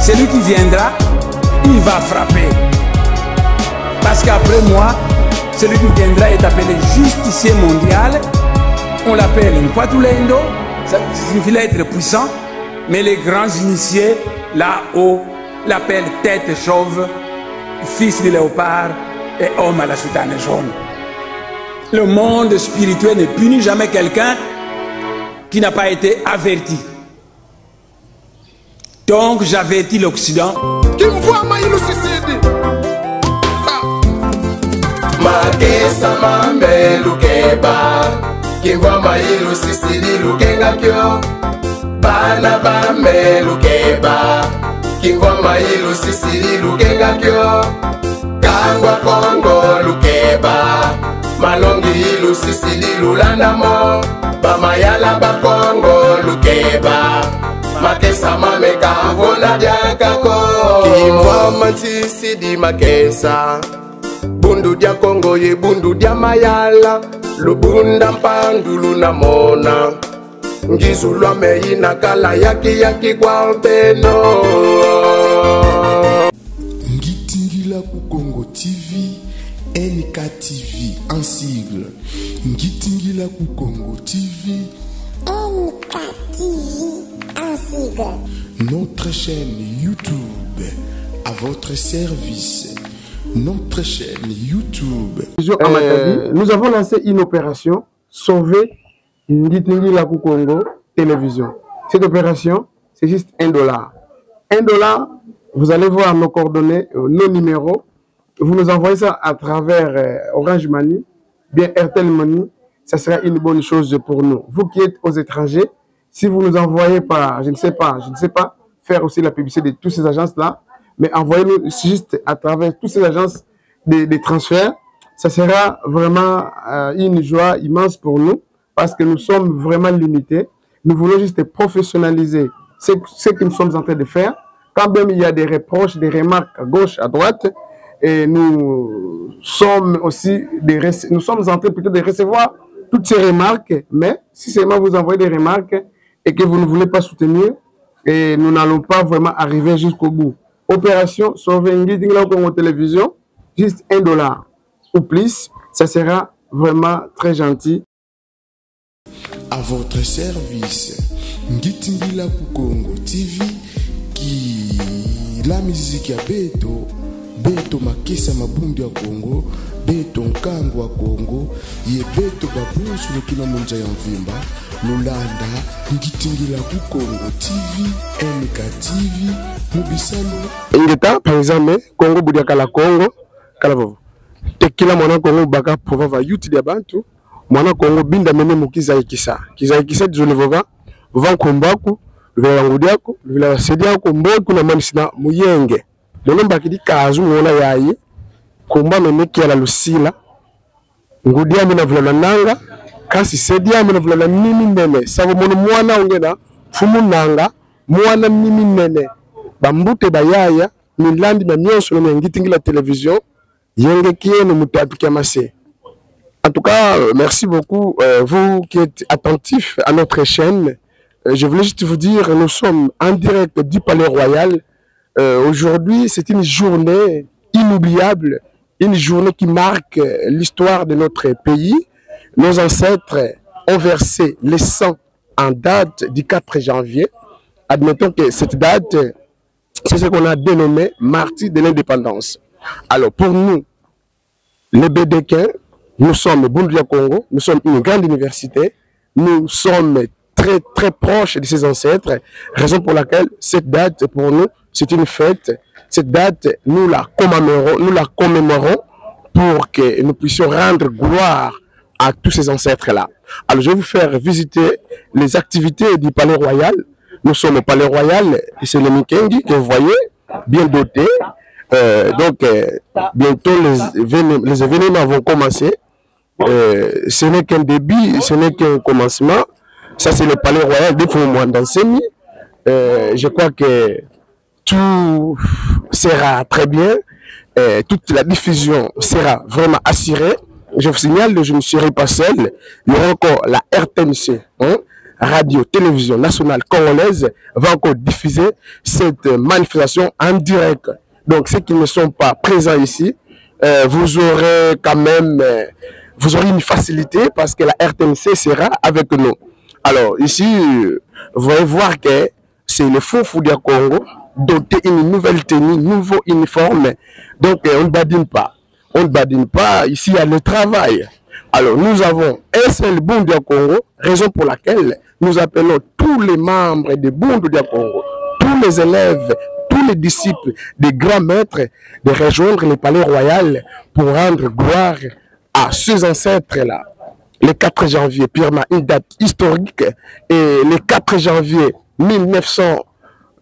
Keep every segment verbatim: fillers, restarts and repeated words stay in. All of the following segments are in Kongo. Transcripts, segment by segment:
Celui qui viendra, il va frapper. Parce qu'après moi, celui qui viendra est appelé justicier mondial. On l'appelle Nkwa Tulendo, ça signifie l'être puissant, mais les grands initiés, là-haut, l'appellent tête chauve, fils de léopard et homme à la soutane jaune. Le monde spirituel ne punit jamais quelqu'un qui n'a pas été averti. Donc, j'avertis l'Occident. Kimvwama ilusisidi. Ah. Makesa mambe lukeba. Kimvwama ilusisidi lukenga kio. Bana bambe lukeba. Kimvwama ilusisidi lukenga kio. Nkang'wa Kongo lukeba, malongi ilusisidi lulanda mo, bamayala ba Kongo lukeba, makesa mame ka mvona diaka ko. Kimvwama nsisidi makesa, Bundu dia Kongo ye Bundu dia Mayala, lubunda mpandu luna mona. Ngizulu ame ina kala yaki yaki kwa beno. Ngitingila ku Kongo T V, N K T V en sigle. Ngitingila ku Kongo T V. N K T V en sigle. Notre chaîne YouTube, à votre service. Notre chaîne YouTube. Télévision à Matadi, euh, nous avons lancé une opération Sauver Ngitingila ku Kongo Télévision. Cette opération, c'est juste un dollar. Un dollar, vous allez voir nos coordonnées, euh, nos numéros. Vous nous envoyez ça à travers, euh, Orange Money, bien Airtel Money. Ça sera une bonne chose pour nous. Vous qui êtes aux étrangers, si vous nous envoyez par, je ne sais pas, je ne sais pas, faire aussi la publicité de toutes ces agences-là, mais envoyez-nous juste à travers toutes ces agences de, de transfert. Ça sera vraiment, euh, une joie immense pour nous parce que nous sommes vraiment limités. Nous voulons juste professionnaliser ce, ce que nous sommes en train de faire. Quand même, il y a des reproches, des remarques à gauche, à droite, et nous sommes aussi des rece-, nous sommes en train plutôt de recevoir toutes ces remarques, mais si seulement vous envoyez des remarques et que vous ne voulez pas soutenir, et nous n'allons pas vraiment arriver jusqu'au bout. Opération Sauver Ngitingila Kongo Télévision, juste un dollar ou plus, ça sera vraiment très gentil. À votre service, Ngitingila ku Kongo T V, ki la musique ya beto, beto makesa ma Bundu ya Kongo, beto nkangu wa Kongo, ye beto babonso lukina mu nza ya mvimba, lulanda Ngitingila ku Kongo T V, N K T V, mu bisalu. Ingeta, par exemple, Kongo bu dia kala Kongo, kala vovo. Tekila mwana Kongo baka pova va yuti dia bantu, mwana Kongo bindamene mu kizayikisa. Kizayikisa dizolele vova, vova nkumbu aku, luvila lwa ngudi aku, luvila lwa se diaku, mboki una manisina mu yenge. Mono mbakidi kazu mona yayi, nkumbu ame Ne Kiala Lusila, ngudi ame na vula lwa Nanga, kansi se diame na vula lwa Mimi Nene. Savo mono mwana ongena, Mfumu Nanga, mwana Mimi Nene. Bambuta bayaya, minlandi mia mionsono mia Ngitingila Télévision, yenge kieno mu tatu kia mase. En tout cas, euh, merci beaucoup, euh, vous qui êtes attentifs à notre chaîne. Euh, je voulais juste vous dire, nous sommes en direct du Palais Royal. Euh, aujourd'hui, c'est une journée inoubliable, une journée qui marque, euh, l'histoire de notre pays. Nos ancêtres ont versé le sang en date du quatre janvier. Admettons que cette date, c'est ce qu'on a dénommé martyr de l'indépendance. Alors, pour nous, les Bédékins, nous sommes Bundu dia Kongo, nous sommes une grande université, nous sommes très, très proches de ces ancêtres, raison pour laquelle cette date, pour nous, c'est une fête. Cette date, nous la commémorons, nous la commémorons pour que nous puissions rendre gloire à tous ces ancêtres-là. Alors, je vais vous faire visiter les activités du Palais Royal. Nous sommes au Palais Royal, et c'est le Mikengi que vous voyez, bien doté. Euh, donc, euh, bientôt, les événements, les événements vont commencer. Euh, ce n'est qu'un début, ce n'est qu'un commencement. Ça, c'est le Palais Royal de Mfumu Muanda Nsemi. Euh, je crois que tout sera très bien. Euh, toute la diffusion sera vraiment assurée. Je vous signale, je ne serai pas seul. Il y aura encore la R T N C, hein, Radio-Télévision Nationale Congolaise va encore diffuser cette manifestation en direct. Donc, ceux qui ne sont pas présents ici, euh, vous aurez quand même, euh, vous aurez une facilité parce que la R T N C sera avec nous. Alors, ici, euh, vous allez voir que c'est le Fufu dia Kongo, doté d'une nouvelle tenue, nouveau uniforme. Donc, euh, on ne badine pas. On ne badine pas. Ici, il y a le travail. Alors, nous avons un seul Bundu dia Kongo, raison pour laquelle nous appelons tous les membres de Bundu dia Kongo, tous les élèves, tous les disciples des grands maîtres de rejoindre le palais royal pour rendre gloire à ces ancêtres-là. Le quatre janvier, purement une date historique, et le quatre janvier mille neuf cent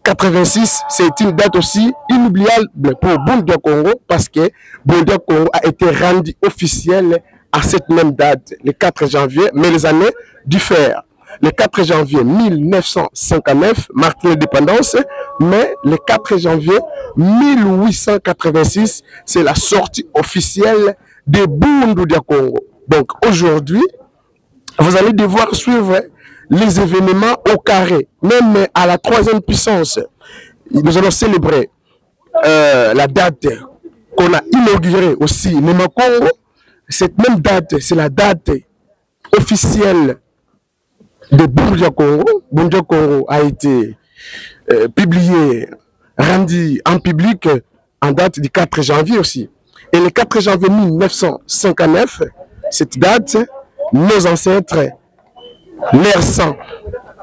quatre-vingt-six, c'est une date aussi inoubliable pour Bundu dia Kongo parce que Bundu dia Kongo a été rendu officiel à cette même date, le quatre janvier, mais les années diffèrent. Le quatre janvier mille neuf cent cinquante-neuf marque l'indépendance, mais le quatre janvier mille huit cent quatre-vingt-six, c'est la sortie officielle de Bundu dia Kongo. Donc aujourd'hui, vous allez devoir suivre les événements au carré, même à la troisième puissance. Nous allons célébrer euh, la date qu'on a inaugurée aussi Nema Kongo. Cette même date, c'est la date officielle de Bundu dia Kongo. Bundu dia Kongo a été euh, publié, rendu en public en date du quatre janvier aussi. Et le quatre janvier mille neuf cent cinquante-neuf, cette date, nos ancêtres, leur sang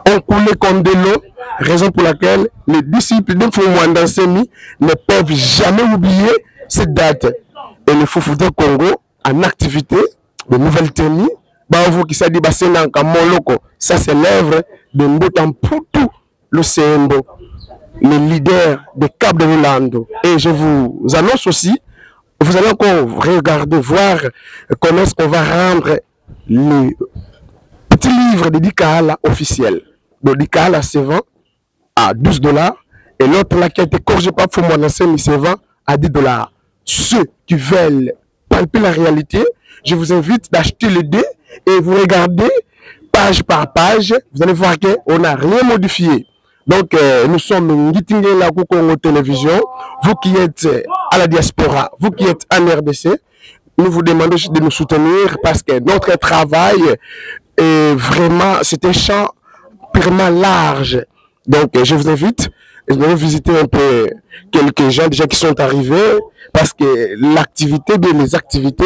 ont coulé comme de l'eau, raison pour laquelle les disciples de Mfumu Muanda Nsemi ne peuvent jamais oublier cette date. Et le Fufu dia Kongo en activité, de nouvelles tenues, bavo qui s'est dit, bah, c'est dans Kamoloko, ça c'est l'œuvre de Mbuta Mputu Lusembo, le leader de Cap de Lulando. Et je vous annonce aussi, vous allez encore regarder, voir comment est-ce qu'on va rendre le petit livre de Dikala officiel. Donc Dikala se vend à douze dollars et l'autre là qui a été corrigé par Mfumu Muanda Nsemi se vend à dix dollars. Ceux qui veulent palper la réalité, je vous invite d'acheter les deux et vous regardez page par page. Vous allez voir qu'on n'a rien modifié. Donc, euh, nous sommes Ngiti Ngiela ku Kongo Télévision. Vous qui êtes euh, à la diaspora, vous qui êtes en R D C, nous vous demandons de nous soutenir parce que notre travail est vraiment, c'est un champ purement large. Donc, euh, je vous invite, nous allons visiter un peu quelques gens déjà qui sont arrivés parce que l'activité, bien les activités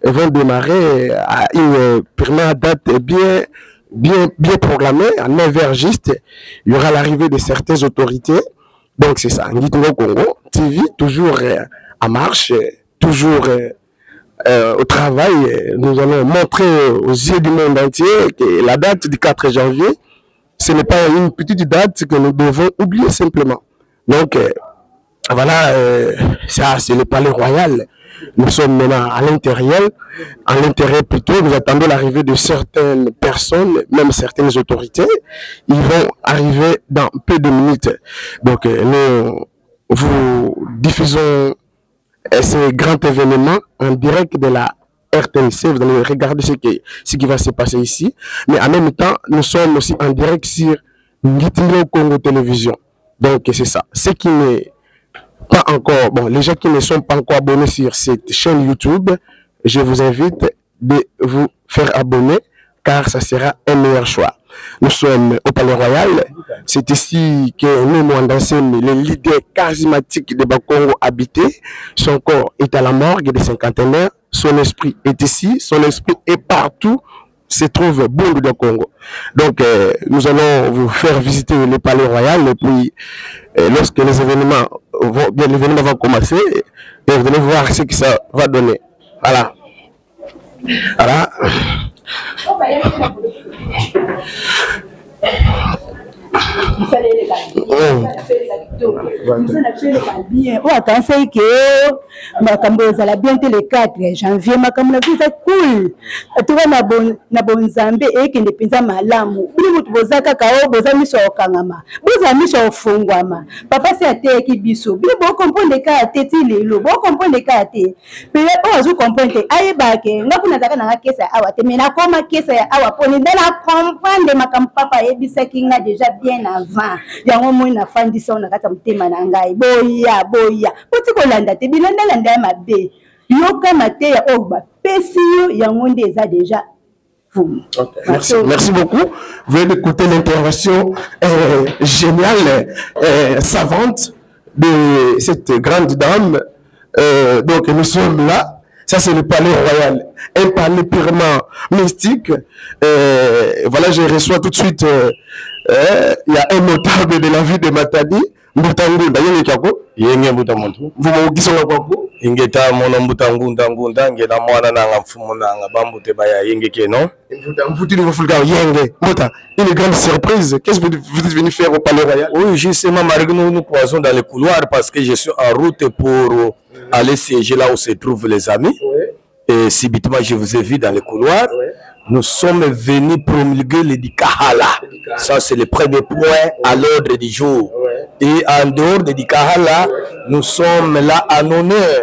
vont démarrer à une euh, première date bien, bien, bien programmée. À neuf heures juste, il y aura l'arrivée de certaines autorités. Donc, c'est ça. Ngiti Ngiela Kongo T V, toujours euh, en marche, euh, toujours euh, euh, au travail. Euh, nous allons montrer aux yeux du monde entier que la date du quatre janvier, ce n'est pas une petite date que nous devons oublier simplement. Donc, euh, voilà, euh, ça c'est le palais royal. Nous sommes maintenant à l'intérieur. À l'intérieur plutôt, nous attendons l'arrivée de certaines personnes, même certaines autorités. Ils vont arriver dans peu de minutes. Donc, euh, nous vous diffusons euh, ce grand événement en direct de la R T N C. Vous allez regarder ce qui, ce qui va se passer ici. Mais en même temps, nous sommes aussi en direct sur Ngiti Ngiela Kongo Télévision. Donc, c'est ça. Ceux qui n'est pas encore, bon, les gens qui ne sont pas encore abonnés sur cette chaîne YouTube, je vous invite de vous faire abonner car ça sera un meilleur choix. Nous sommes au Palais Royal. C'est ici que Mfumu Muanda Nsemi, le leader charismatique de Bakongo, habitait. Son corps est à la morgue des cinquantenaires. Son esprit est ici. Son esprit est partout. Se trouve Bundu dia Kongo. Donc, euh, nous allons vous faire visiter le Palais Royal. Et puis, euh, lorsque les événements vont, bien, l'événement va commencer, et vous allez voir ce que ça va donner. Voilà. Voilà. Mm. Oyo akanisaki ke Makambo ezala bien te le quatre janvier, makambo na biso eza cool. Tuka na bon, na bonzambe ekende mpenza malamu. Bino moto boza kaka o, boza miso ya kokangama. Boza miso ya kofungwama. Papa se ateyaki biso. Bino bo comprendre kaka te ti lelo. Bo comprendre kaka te. Pe oyo azo comprendre te, ayeba ke, nga kuna nazalaka na nga kesa ya awa te, mais nakoma kesa ya awa, poni nde na comprendre makambo papa ayebisaki nga déjà bien avant. Yango moi nafandisa na kati ya motema na ngai. Boya, boya. Boti kolanda te, bino nde landa ya mabe. Yoka mateya oyo bapesi yo, yango nde eza déjà. Ok, merci, merci beaucoup. Vous venez d'écouter l'intervention euh, géniale, euh, savante de cette grande dame. Euh, donc nous sommes là. Ça, c'est le palais royal. Un palais purement mystique. Euh, voilà, je reçois tout de suite. Euh, euh, il y a un notable de la ville de Matadi. Mbuta Ngunda, yenge kiaku? Yenge mbuta muntu. Mfumu kisonga kwaku? Ingeta mono mbuta Ngunda, Ngunda, nge na mwana nanga mfumu nanga, bambuta ba ya yenge kieno. Mbuta, mbuta, il faut le yenge. Mbuta, une grande surprise. Qu'est-ce que vous, vous êtes venu faire au Palais Royal? Oui, justement, malgré nous, nous croisons dans les couloirs parce que je suis en route pour aller siéger là où se trouvent les amis. Oui. Et subitement, je vous ai vu dans les couloirs. Ouais. Nous sommes venus promulguer le Dikahala. Le Dikahala. Ça, c'est le premier point à l'ordre du jour. Ouais. Et en dehors de Dikahala, nous sommes là en honneur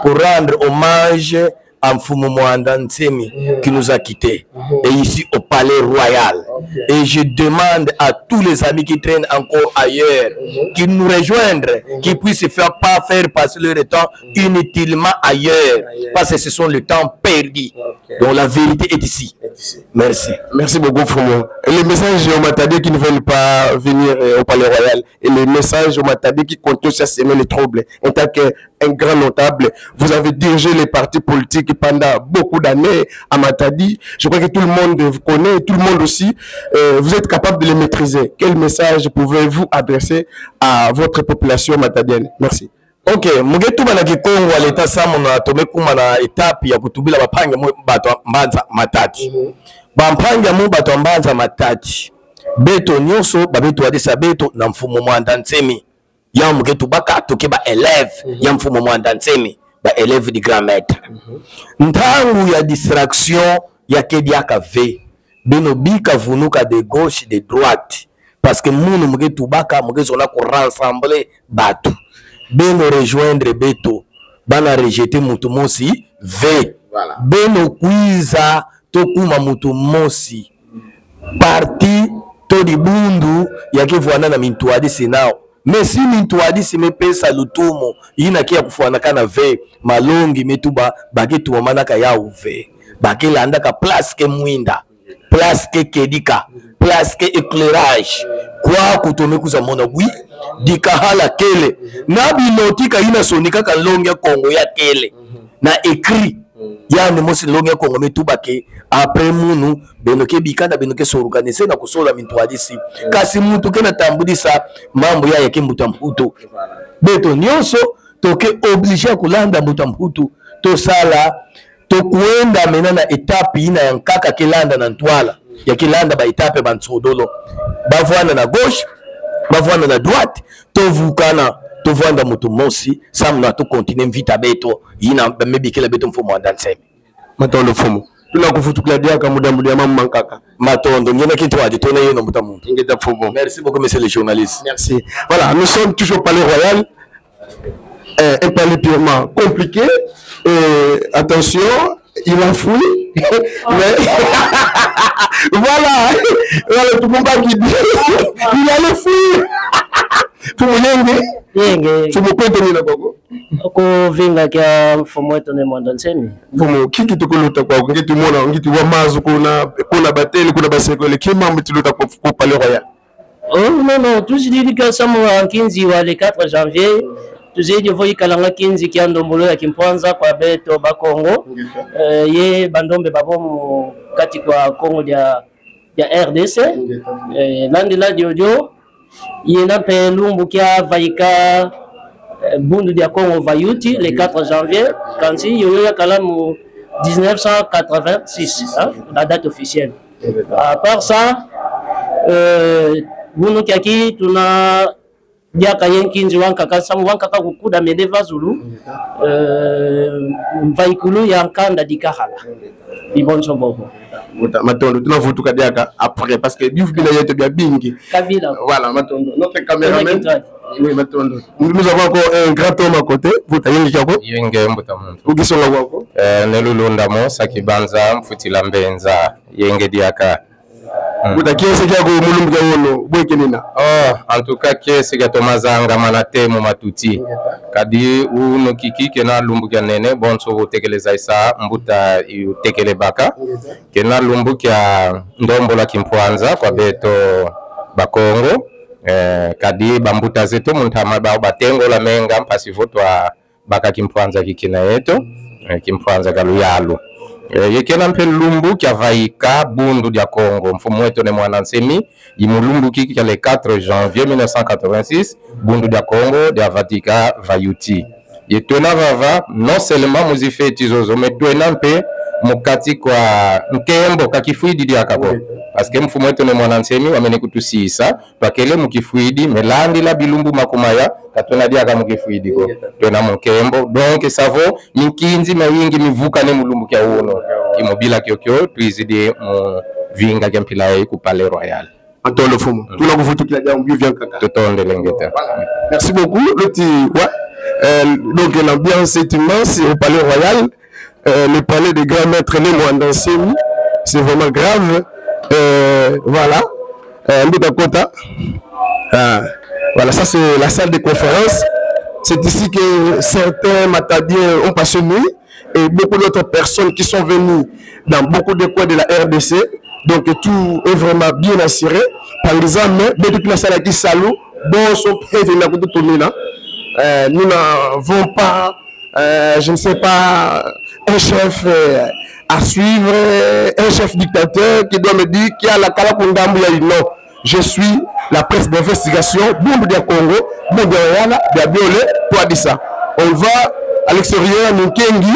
pour rendre hommage à Mfumu Muanda Nsemi qui nous a quittés. Et ici au Palais Royal. Ok. Et je demande à tous les amis qui traînent encore ailleurs, qui nous rejoignent, qui puissent faire, pas faire passer leur temps inutilement ailleurs, parce que ce sont le temps perdu. Ok. Donc la vérité est ici. Est ici. Merci. Merci beaucoup, Mfumu. Et les messages aux Matadiens qui ne veulent pas venir euh, au Palais Royal, et les messages aux Matadiens qui continuent à semer les troubles, en tant qu'un grand notable, vous avez dirigé les partis politiques pendant beaucoup d'années à Matadi. Je crois que tout le monde vous connaît, tout le monde aussi, euh, vous êtes capable de les maîtriser. Quel message pouvez-vous adresser à votre population matadienne? Merci. Ok, mu ke tuba na Kikongo ya leta samu na tome kuma na étape ya kutubila bampangi mu bato ya mbanza Matadi. Mhm. Bampangi mu bato ya mbanza Matadi. Beto nyonso, ba beto wadisa beto na Mfumu Muanda Nsemi. Ya mu ke tubaka, to ke ba élèves ya Mfumu Muanda Nsemi, ba élèves du grand maître. Mhm. Ntangu ya distraction ya ke diaka ve. Beno bika vunuka de gauche, de droite. Parce que munu mu ke tubaka, mu ke zola ku rassembler bato. Beno rejoindre beto. Bana rejeter mutu mosi ve. Voilà. Beno kwiza to kuma mutu mosi. Parti to dibundu ya ke vwanda na mintwadisi nao. Mais si mintwadisi me pesa lutumu, yina ke ya kufwanakana ve, malongi me tuba, ba ke tumamanaka yau ve. Ba ke landaka place ke mwinda. Place ke kedika, place ke éclairage. Kwaku to me kwiza mona, oui, Dikahala kele. Na bilotika yina sonikaka nlongi ya Kongo ya kele. Na écrit. Yandi mosi nlongi ya Kongo me tuba ke, après munu, beno ke bikana, beno ke s'organiser na kusola mintwadisi. Kasi mutu ke na tambudisa mambu yai ya ke mbuta Mputu. Beto nyonso, to ke obligé ya kulanda mbuta Mputu. To sala, to kwenda mena na étape yina ya nkaka ke landa na ntwala, ya ke landa ba étape ba nsodolo. Ba vwanda na gauche, ba vwanda na droite, to vukana, to vwanda mutu mosi, samu na to continuer mvita beto, yina ba me bikila beto Mfumu Muanda Nsemi. Matondo Mfumu. Tuna kuvutukila diaka mu diambu dia mambu mankaka. Matondo, ngiena kintwadi, tuna yeno mbuta muntu. Ingeta Mfumu. Merci beaucoup, monsieur le journaliste. Merci. Voilà, nous sommes toujours au Palais Royal. Euh, un palais purement compliqué. Euh, attention, il a fui. Mais voilà, voilà, tout le monde a dit, il allait fuir. Mfumu yenge. Yenge. Mfumu, kweto mina kwaku? Kuvinga kia mfumu wetu Ne Muanda Nsemi. Mfumu, nki ki tukulota kwaku? Ngieti mona, ngieti wa mazu kuna, kuna batele, kuna basekele. Nki mambu tilota ku, ku Palais Royal? Oh, non, non, tuzidilika samu wa nkinzi wa le quatre janvier, tuzidi vo ikalanga nkinzi kia ndombolo ya kimpwanza kwa beto Bakongo, eh, ye bandombe babo mu kati kwa Kongo dia, dia R D C. Eh, landila diodio, yena mpe lumbu kia vaika, eh, Bundu dia Kongo vayuti, le quatre janvier, kansi yoyo yakala mu dix-neuf cent quatre-vingt-six, hein, la date officielle. À part ça, euh, vunu kiaki tuna Diaka ye nkinzi wankaka, samu wankaka kukuda mede va zulu, eh, mvaikulu ya nkanda dikahala. I bonso bobo. Mbuta, matondo, tuna vutuka diaka après, parce que biyuvu bina yeto bia bingi. Kabila. Voilà, matondo. Notre caméraman. Tuna kitwadi. Oui, matondo. Nous avons encore un grand homme à côté. Mbuta, yenge kiaku? Yenge, mbuta muntu. Ukisonga kwaku? Eh, ne lulunda mo, saki banza, mfutila mbenza. Yenge diaka. Mbuta, kiese kiaku mu lumbu kia unu, bwe kenina? Oh, en tout cas, kiese kia toma zanga mana te mu matuti. Kadi unu kiki kena lumbu kia nene, bonso utekeleza isa mbuta utekele baka. Kena lumbu kia ndombolo kimpwanza kwa beto Bakongo. Eh, kadi bambuta zeto mu ntama ba, batengola menga mpasi vo twabaka kimpwanza kikina yeto, eh, kimpwanza kia luyalu. Eh, ye kena mpe lumbu kia vaika Bundu dia Kongo. Mfumu eto Ne Muanda Nsemi, i mu lumbu kiki kia le quatre janvier mille neuf cent quatre-vingt-six, Bundu dia Kongo dia vatika vayuti. Ye twena vava, non seulement mu zifeti zozo, mais twena mpe mu kati kwa nkembo, ka kifwidi diaka ko. Parce que mfumu eto Ne Muanda Nsemi wamene kutusisa, twakele mu kifwidi, mais landila bilumbu makumaya, ka twena diaka mu kifwidi ko. Twena mu nkembo. Donc, savo, minkinzi mayingi mivukane mu lumbu kia unu. I mu bila kiokio, twizidi mu vinga kia mpila yayi ku Palais Royal. Matondo mfumu. Tuna kuvutukila diambu biyuvu biankaka. Tutondele ngeta. Merci beaucoup. Loti, ouais. Euh, donc l'ambiance est immense au Palais Royal. Euh, le palais des grands maîtres, Ne Muanda Nsemi. C'est vraiment grave. Euh, voilà. Euh, mbuta kota. Ah, voilà, ça c'est la salle de conférence. C'est ici que certains Matadiens ont passé nuit et beaucoup d'autres personnes qui sont venues dans beaucoup de coins de la R D C. Donc tout est vraiment bien assuré. Par exemple, beto tuna sala kisalu, bonso mpe na kututumina. Euh, nous n'avons pas, euh, je ne sais pas, un chef, euh, à suivre, un chef dictateur qui doit me dire kiala kala ku ndambu yayi. Non. Je suis la presse d'investigation, Bundu dia Kongo, Bundu dia Royal, dia Biole, toi dis ça. On va à l'extérieur, Mukengi,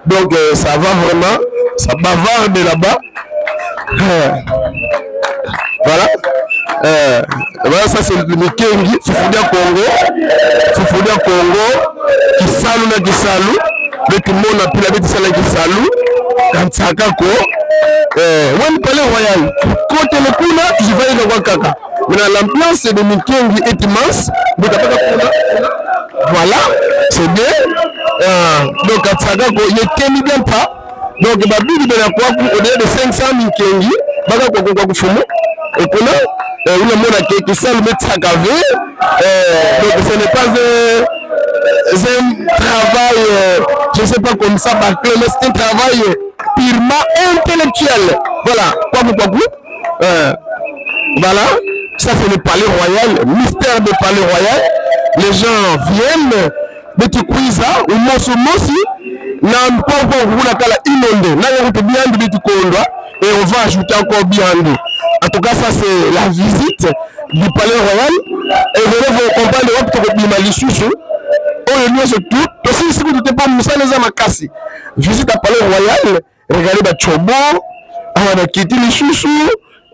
donc euh, ça va vraiment, ça bavarde là-bas. Euh, voilà. Euh, voilà, ça c'est le Mukengi, Fufu dia Kongo, Fufu dia Kongo, kisalu na kisalu, beti mona mpila beti sala kisalu, ka nsaka ko, euh, wani Palais Royal, kotele kuna, tuzivaika kwa kaka. Maintenant, l'ambiance de Mukengi est immense. Mbuta baka kuna. Voilà, c'est bien. Euh, donc, ka nsaka ko, ye keni bien pas. Donc, babidi bena kwaku, au-delà de cinq cents Mukengi, baka kwaku, kwaku mfumu. Et kuna, euh, una mona ke kisalu me nsaka ve. Euh, donc, ce n'est pas un, un travail, euh, je sais pas comme ça, bâclé, mais c'est un travail purement intellectuel. Voilà, kwaku, kwaku. Euh, voilà, ça c'est le Palais Royal, mystère de Palais Royal. Les gens viennent, beti kwiza, umosi umosi, na mpo kwa kuna kala inondé, na yango mpe biandu beti kondwa, et on va ajouter encore biandu. En tout cas, ça c'est la visite du Palais Royal. Et vous allez comprendre wapi toko bima lisusu. Oyo nyonso tout, tosilisi kutu te mpo mosala eza makasi. Visite à Palais Royal, regardez ba chobo, awa na kiti lisusu.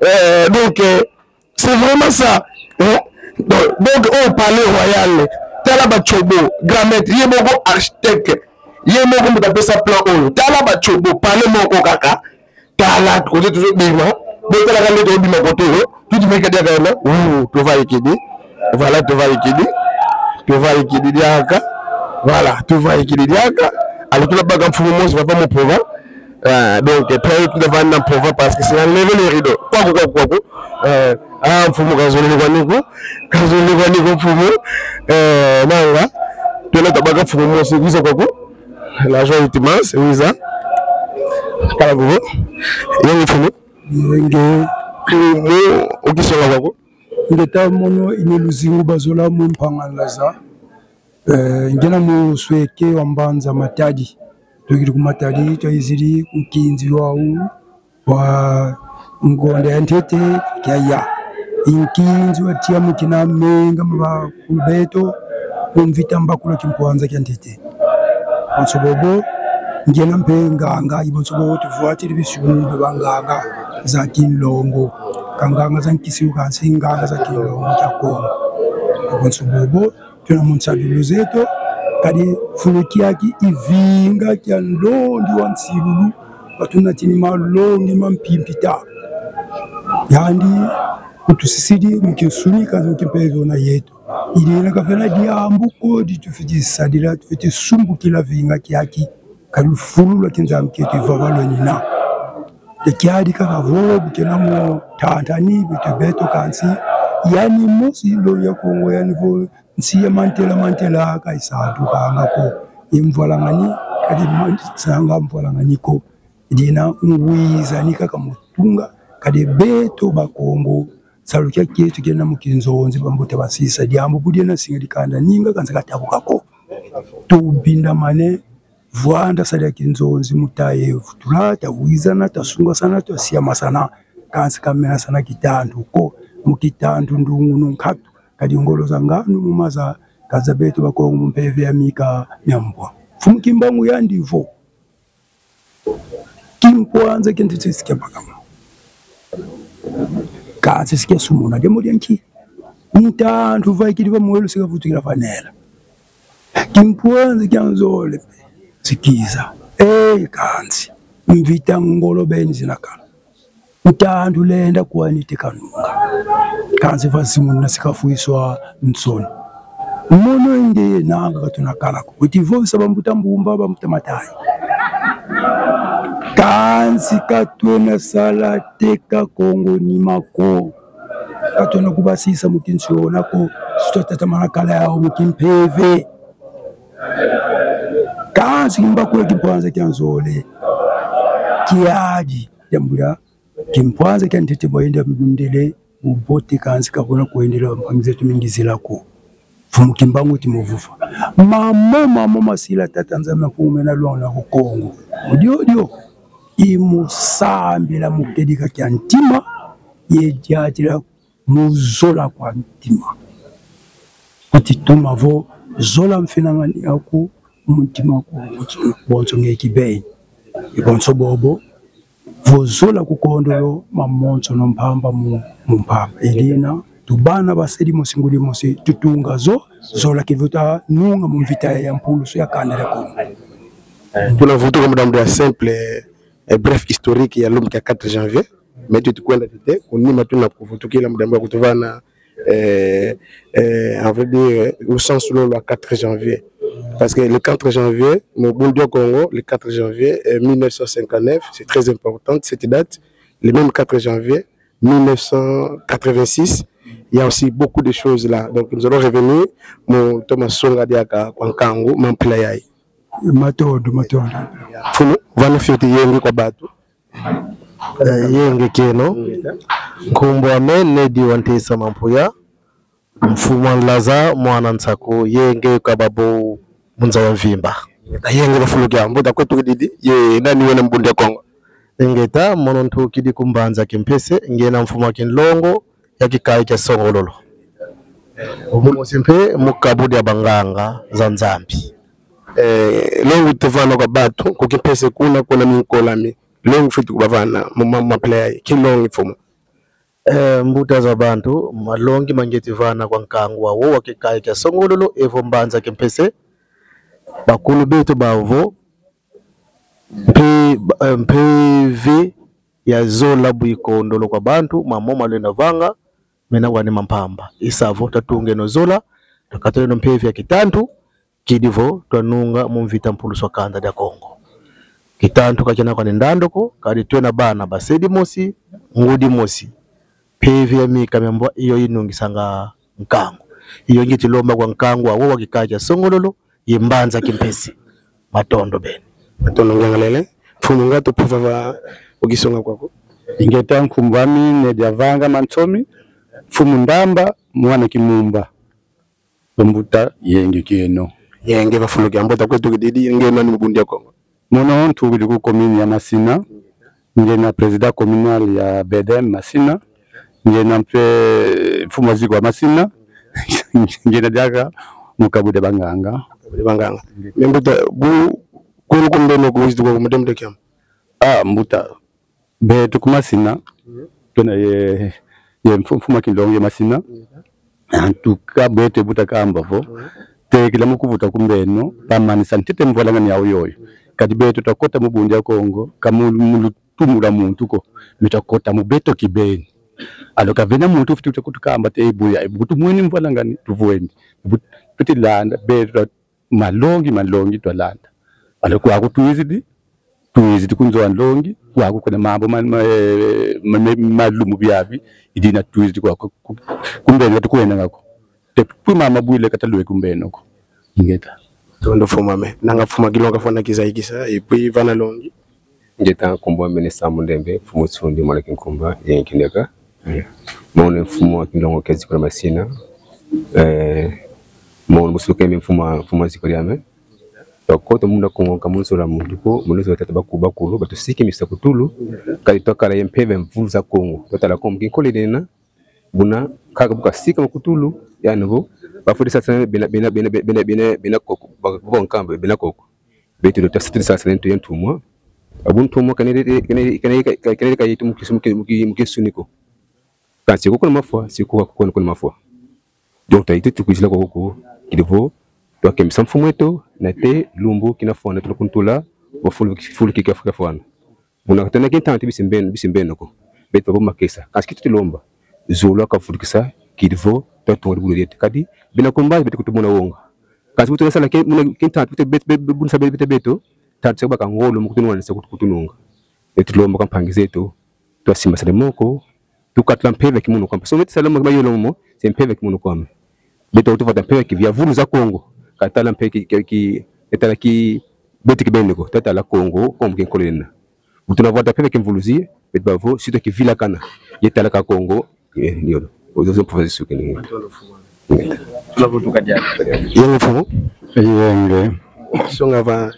Euh, donc, euh, c'est vraiment ça. Hein? Donc, donc, au Palais Royal, tala ba chobo, grand maître, ye moko architecte, ye moko mbuta pesa plan oyo. Tala ba chobo, palais moko kaka. Tala, côté toujours bima. Bon, tala quand on bima côté, oh, tout le monde qui a dit, oh, tu vas équider. Voilà, tu vas équider. Tu vas équider diaka. Voilà, tu vas équider diaka. Alors, tu l'as pas comme fou, moi, je vais pas me prouver. Ah, donc, très vite, nous devons en prouver parce que c'est enlever les rideaux. Quoi, quoi, quoi, quoi. Euh, ah, mfumu kazolele kwa niku. Kazolele kwa niku, mfumu. Euh, nanga. Tuna tabaka mfumu mosi, wiza kwaku. La joie est immense, wiza. Kala kuku. Yenge mfumu. Yenge. Mfumu, ukisonga kwaku. Ngeta mono i Ne Luzingu Bazola mu Mpanga Laza. Eh, ngiena musweke wa mbanza Matadi. Tukidi ku Matadi, twayizidi ku nkinzi wau wa ngonda ya ntete kiaya. I nkinzi watiamukina menga ma bakulu beto ku mvita mbakula kimpwanza kia ntete. Bonso bobo, ngiena mpe nganga, i bonso bobo tuvwatidi bisumbu bia banganga za kinlongo. Ka nganga za nkisi, kansi nganga za kinlongo kia Kongo. Bonso bobo, tuna mu nsadulu zeto, kadi fulu kiaki i vinga kia ndondi wa nsilulu, batunatini malongi ma mpimpita. Yandi kutusisidi mu kinsuni, kansi mu kimpeve zona yeto. I dina ka vena diambu ko di tufweti sadila, tufweti sumbukila vinga kiaki. Kadi lufulu lwa kinzambi kieto i vava lwenina. Te kiadi kaka vo bu kena mo tantani beto beto, kansi yani mosi lo ya Kongo, yani vo nsi ya mantela mantela ka isantukanga ko. I mvwalangani, kadi man-, sanga mvwalangani ko. Dina ngwizani kaka mu tunga, kadi beto Bakongo, salu kia kieto kena mu kinzonzi, bambuta basisa. Diambu bu diena singa dikanda ninga, kansi ka tabuka ko. Tubindamane, vwanda sa dia kinzonzi mu ta ye vutula, tawizana, tasungasana, twasiamasana, kansi ka menasana kitantu ko. Mu kitantu ndungunu nkatu, kadi ngolo za nganu mu maza, ka za beto Bakongo mu mpeve ya mika mia mbwa. Mfumu Kimbangu yandi vo: Kimpwanza kia ntete si kia bakama, kansi si kia sumuna. Diambu dia nki? Ntantu vaikidi va mwelo si kavutukila va nela. Kimpwanza kia nzole si kiza. Eh, kansi mvita ngolo beni zina kala. Ntantu lenda kwani te kanunga. Kansi va zimuna si kafwiswa nsoni. Mono nge nanga ka tuna kala ko. Weti vovesa bambuta Mbumba, bambuta Matayi. Kansi ka tuna sala teka Kongo nima ko. Ka tuna kubasisa mu kinsiona ko. Si twatatamana kala yau mu kimpeve. Kansi mbakula kimpwanza kia nzole kiadi. Diambu dia kimpwanza kia ntete bwa yenda mundele mu bote, kansi ka kuna kwendela mpangi zeto mingi zila ko. Mfumu Kimbangu ti mu vova: Mamo, mamo masila Tata Nzambi Mpungu mena lwanga ku Kongo. Mu diodio, i mu sambila mu kedika kia ntima, ye diatila mu zola kwa ntima. Kuti tuma vo zola mfinangani aku mu ntima kwa bonso, bonso nge kibeni. I bonso bobo, vo zola kukondolo mamonsono mpamba mu, mu mpamba. I dina, tu bana ba se dimosi ngudi mosi, tutunga zo, zola kivuta nunga mu mvita ya mpulusu ya kanda dia Kongo. Tuna vutuka mu diambu dia simple, eh, bref historique ya lumbu kia quatre janvier. Mais tu, tukwenda tete, ku nima tuna kuvutukila mu diambu ya kutuvana, eh, eh, on veut dire, au sens lolo lwa quatre janvier. Parce que le quatre janvier, mu Bundu dia Kongo, le quatre janvier, euh, mille neuf cent cinquante-neuf, c'est très important, cette date. Le même quatre janvier mille neuf cent quatre-vingt-six, il y a aussi beaucoup de choses là. Donc nous allons revenir mu toma songa diaka kwa nkangu ma mpila yayi. Matondo, matondo. Mfumu, vana fioti yenge kwa bantu. Eh, yenge kieno. Nkumbu ame Nedi wa Ntesa Mampuya, mfumu a Nlaza, mwana Nsaku, yenge kwa babo mu nza ya mvimba. Yenge va fulu kia mbuta, kwetu kididi, ye nani wena mu Bundu dia Kongo? Ingeta, mono ntukidi ku mbanza Kimpese, ngiena mfumu a kinlongo ya kikayi kia Songololo. Mosi mpe mu kabu dia banganga za Nzambi. Eh, longi tuvana kwa bantu, ku Kimpese kuna, kuna minkolami. Longi fweti kubavana mu ma, ma play. Ki longi, mfumu? Eh, mbuta za bantu, malongi ma ngieti vana kwa nkangu wawo wa kikayi kia Songololo, evo mbanza Kimpese. Bakulu beto bavo, mpe, eh, mpeve ya zola bu ikondolo kwa bantu, mamo malenda vanga, mena wani ma mpamba. I sa vo twatungeno zola, twakatuleno mpeve ya kitantu, kidi vo twanunga mu mvita mpulusu a kanda dia Kongo. Kitantu ka kiena kwani ndandu ko, kadi twena bana ba se dimosi, ngudi mosi. Mpeve ya mika mia mbwa, iyo inungisanga nkangu. Iyo ngieti lomba kwa nkangu wawo wa kikayi kia Songololo, ye mbanza Kimpese. Matondo beni. Matondo ngiangalele. Mfumu, nga tupova va ukisonga kwaku. Ingeta, nkumbu ame Nedi a Vanga Mansomi, mfumu Ndamba, mwana Kimumba. Mbuta, yenge kieno. Yenge va fulu kia mbuta, kwetu kididi, nge nani mu Bundu dia Kongo? Mono ntukidi ku commune ya Masina, ngiena président communal ya B D M Masina, ngiena mpe mfumu a ziko ya Masina, ngiena diaka mu kabu dia banganga. Kabu dia banganga. Mais mbuta, bu, kulu kumbeno ku wizi kwa kumudemde kiam? Ah, mbuta, beto ku Masina, twena ye, ye mfu-, mfumu a kinlongo ya Masina. En tout cas, beto bu twakamba vo, tekila mu kuvuta ku mbeno, bamanisa ntete mvwalangani yau yoyo. Kadi beto twakota mu Bundu dia Kongo, ka mu, mu lutumu lwa muntu ko, mais twakota mu beto kibeni. Alors, ka vena muntu ufwete kutukamba te: "Buya, bu tumweni mvwalangani, tuvweni." Bu-, tuti landa, beto twa-, malongi, malongi twalanda. Alors, kwaku twizidi, twizidi ku nzo a nlongi, kwaku kuna mambu ma, ma, eh, ma, ma, ma lumbu biabi, i dina twizidi kwaku ku, ku, ku mbeno ka tukwendanga ko. Te puis mama bwile ka talwe ku mbeno ko. Ingeta. Tondo mfumu ame. Nanga mfumu a kilonga fwana kizayikisa, et puis vana longi. Ingeta, nkumbu ame ni Samu Ndembe, mfumu Nsundi, mwana Kinkumba, ye Kineka. Mono mfumu a kinlongo kia zikula masina. Eh, mono busuke mi mfumu a, mfumu a zikula ame. Bakota muna Kongo ka mu nzo a muntu ko, mu nzo a tata baku-, bakulu, batusikimisa ku tulu, kadi twakala ye mpeve mvuluza Kongo. Twatala Kongo mu kinkole nena, buna kaka bu kasikama ku tulu, yandi vo, bafwete sasa bena, bena, bena, bena, bena, bena koko, ba-, bo nkamba, bena koko. Beto lutwa sitini sasa ntu ye ntumwa. Abu ntumwa kanele, kanele, kanele, kanele ka yeto mu kisu-, mu ki-, mu ki-, mu kinsuni ko. Kansi kuko na mafwa, si kuko, kuko na mafwa. Donc, twa yeto tukwizila kwaku, kidi vo, twakembisa mfumu eto, nate lumbu kina fwana tuna kuntula, wa fulu, fulu ki kafwa fwana. Buna katana kintantu bisi mbeno, bisi mbeno ko. Beto babo makesa. Kansi ki tutulomba. Zulu kavulukisa, kidi vo, twatunga dibundu dieto. Kadi, bina kumbazi beto kutumona wonga. Kansi bu tuna sala ke, muna kintantu, beto, beto, beto, bu tuna sala beto, beto, tantu se kubaka ngolo, mu kutunwanisa kutu-, kutununga. Beto tulomba kwa mpangi zeto, twasimbasane moko, tukatula mpeve kimunu kwame. So, beto sala mo, mayolo mo, se mpeve kimunu kwame. Beto tuvata mpeve ki via vuluza Kongo. Ka tala mpeve ki, ki, ki, ka tala ki, beto kibeni ko, twatala Kongo, Kongo kinkole nena. Bu tuna vata mpeve kimvuluzi, beto bavo, si twa kivilakana. Ye tala ka Kongo, eh, ni yolo. Ozo mpo vazi suke ni. Yenge mfumu? Yenge. Songa va,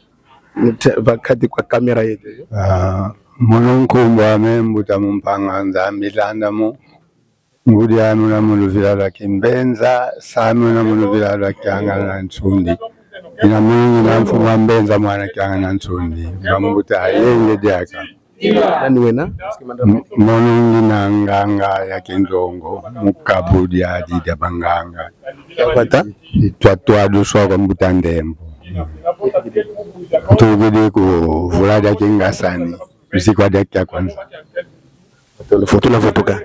nte-, va kati kwa kamera yeto. Ah, mono nkumbu ame Mbuta Mumpanga Nzambi Landa mu. Ngudi ame una mu luvila lwa Kimbenza, same una mu luvila lwa Kiangani na Nsundi. Ina mono ngina mfumu a Mbenza mwana Kiangani na Nsundi. Bambuta, yenge diaka. Nani wena? M-, mono ngina nganga ya kinlongo, mu kabu diadi dia banganga. Wata? Twa, twaduswa kwa Mbuta Ndembo. Tukidi ku vula dia kingasani. Usiku wa dia kia kwanza. Tuna vutuka.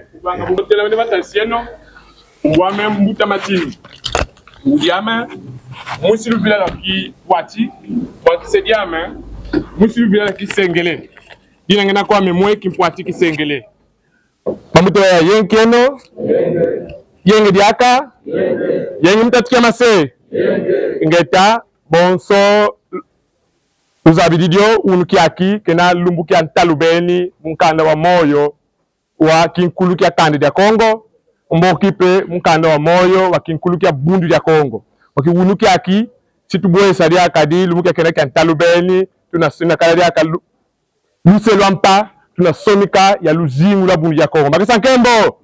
Botela bene batasieno, ngwame Mbuta Matini. Ngudi ame, musi luvila lwa Kimpwati, kwa kisedi ame, musi luvila lwa Kisengele. Dina ngina kwame mwe Kimpwati Kisengele. Bambuta ya yenge kieno, yenge diaka, yenge mu tatu kia mase, ingeta, bonso, luzabidi dio, unu kiaki, kena lumbu kia ntalu beni, mu nkanda wa moyo, wa kinkulu kia kanda dia Kongo, mboki mpe mu nkanda wa moyo, wa kinkulu kia Bundu dia Kongo. Mboki unu kiaki, si tubwesa diaka di, lumbu kia kena kia ntalu beni, tuna sina kala diaka lu-, luse lwa mpa, tuna sonika ya luzingu lwa Bundu dia Kongo. Makesa nkembo!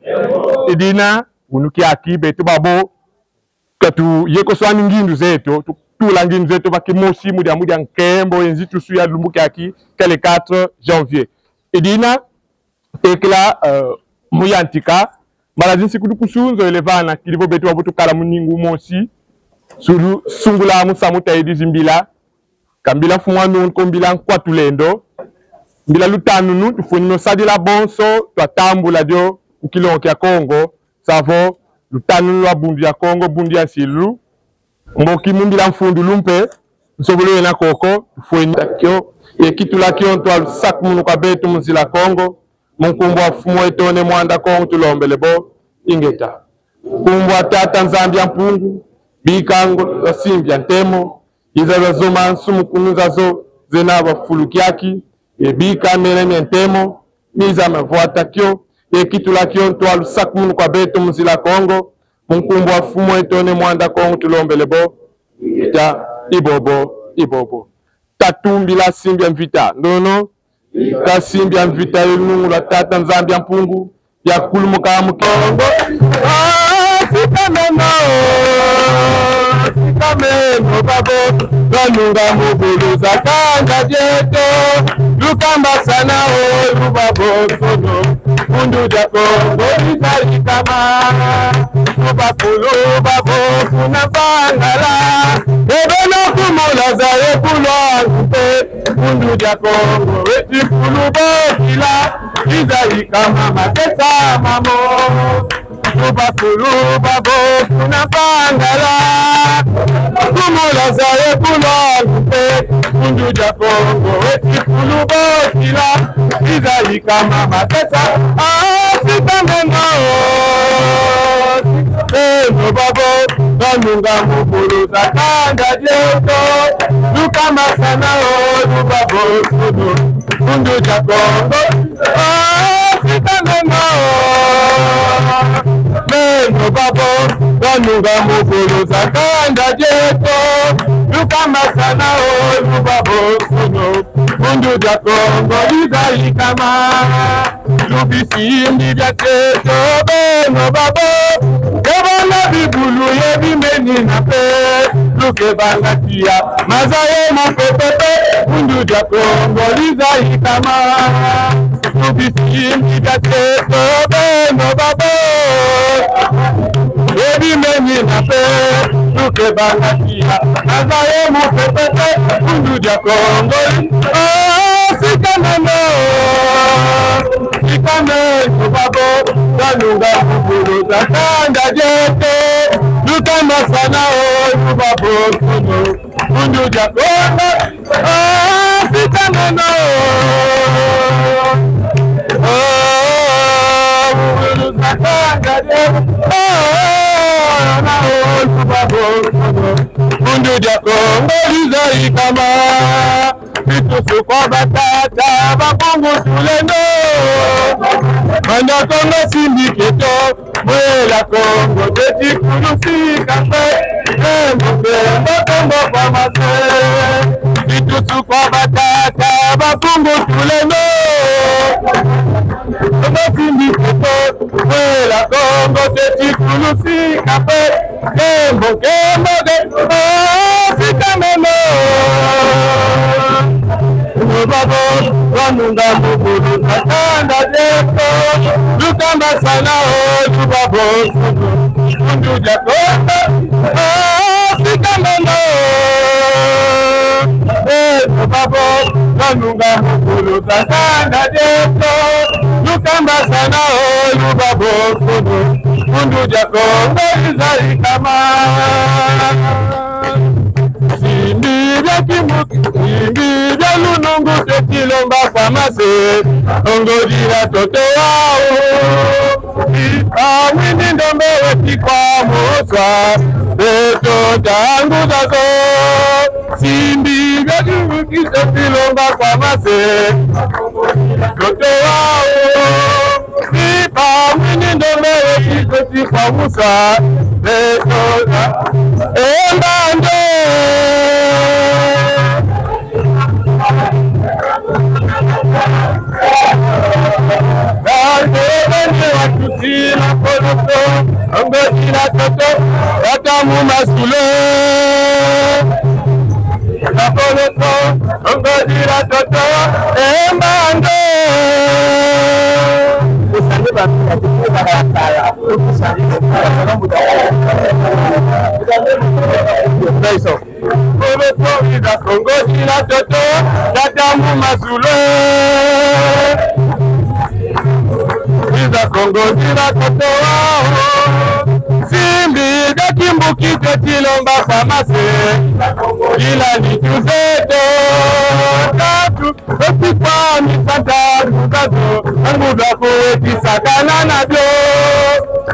I dina, unu kiaki, beto babo, ka tuyekoswani ngindu zeto, tu-, tula ngindu zeto va kimosi, mu dia, mu dia nkembo ye nzitusu ya lumbu kiaki, kia le quatre janvier. I dina, tekila, euh, mu yantika, mbala zi nsiku dukusunzo ele vana, kidi vo beto babo tukala mu ningu mosi, sulu-, sungula musamu tayidi zimbila, ka mbila mfumu a nunku, mbila nkwa tulendo. Mbila lutanunu, tufweni no sadila bonso, twatambula dio, ku kilongo kia Kongo, savo, lutanunu lwa Bundu dia Kongo, Bundu dia nsilu. Mboki mu mbila mfundulu mpe, nsobolo yena koko, tufweni kio, ye kitula kio, ntwa lusakumunu kwa beto mu nzila Kongo, mu nkumbu a Mfumu eto Ne Mwanda Kongo tulombele bo, ingeta. Nkumbu a Tata Nzambi a Mpungu, bika ngo-, za simbi a ntemo, iza za zoma nsumukunu zazo, zena va fulu kiaki, ye bika mene mia ntemo, miza mavwata kio, ye kitula kio ntwa lusakumunu kwa beto mu nzila Kongo, mu nkumbu a Mfumu eto Ne Mwanda Kongo tulombele bo, ingeta, i bobo, i bobo. Tatu mbila simbi a mvita, ndono, ka simbi a mvita ye lunungu lwa Tata Nzambi a Mpungu, yakulumuka mu Kongo. Ah, sikameno, sikameno babo, balunga mu bulu za kanda dieto, lukambasana o lubabo sono. Bundu dia Kongo liza yikama. Luba kulu babo kuna Mpangala. E beno ku Mulaza ye ku Luangu mpe. Bundu dia Kongo eti kulu bokila. Liza yikama makesa mamo. Luba kulu babo kuna Mpangala. Ku Mulaza ye ku Luangu mpe. Bundu dia Kongo eti kulu bokila. Liza yikama makesa. Ah, sika meno. Beno babo, banunga mu kulu za kanda dieto. Luka masana o, luba bonsono. Bundu dia Kongo. Ah, sika meno. Beno babo, banunga mu kulu za kanda dieto. Luka masana o, luba bonsono. Bundu dia Kongo liza yikama. Lubisimbi bia teto beno babo. Kebanga bibulu ye bimenina mpe. Lukebanga tiya maza ye mupepe mpe. Bundu dia Kongo liza yikama. Lubisimbi bia teto beno babo. Ye bimenina mpe. Lukebanga tiya maza ye mupepe mpe. Bundu dia Kongo. Ah, sika meno. Sika meno babo. Banunga mu kulu za kanda dieto. Luka masana o, luba bonsono. Bundu dia Kongo. Ah, sika meno. Oh, mu kulu za kanda dieto. Oh, na o, luba bonsono. Bundu dia Kongo liza yikama. Bitusu kwa batata ba Mpungu Tulendo. Banda Kongo simbi keto. Mwela Kongo teti kulu sika mpe. Lembo, lembo, lembo kwa mase. Bitusu kwa batata ba Mpungu Tulendo. Kongo simbi keto. Mwela Kongo teti kulu sika mpe. Kembo, kembo, kembo, sika meno. Beno babo, banunga mu kulu za kanda dieto. Luka masana o, luba bonsono. Bundu dia Kongo, sika meno. Beno babo, banunga mu kulu za kanda dieto. Luka masana o, luba bonsono. Bundu dia Kongo liza yikama. Simbi bia kimbuki, simbi bia lunungu, teti lomba kwa mase. Kongo dia ntoto wau. Ipa mwini ndombe weti kwa muswa. Beto ntangu zazo. Simbi bia kimbuki, teti lomba kwa mase. Ntoto wau. Ipa mwini ndombe weti, teti kwa muswa. Beto na emba nde. Bande bande watusi na poloso. Kongo dia ntoto. Tata mu masule. Na poloso. Kongo dia ntoto. Emba nde. Nice. Kongo dia ntoto, tata mu masule. Dia Kongo dia ntoto. Simbi bia kimbuki, teti lomba kwa mase. Ila ni tuzeto. Tatu. Eti kwa misanta nguzazo, nguza kuweti sakana na bio.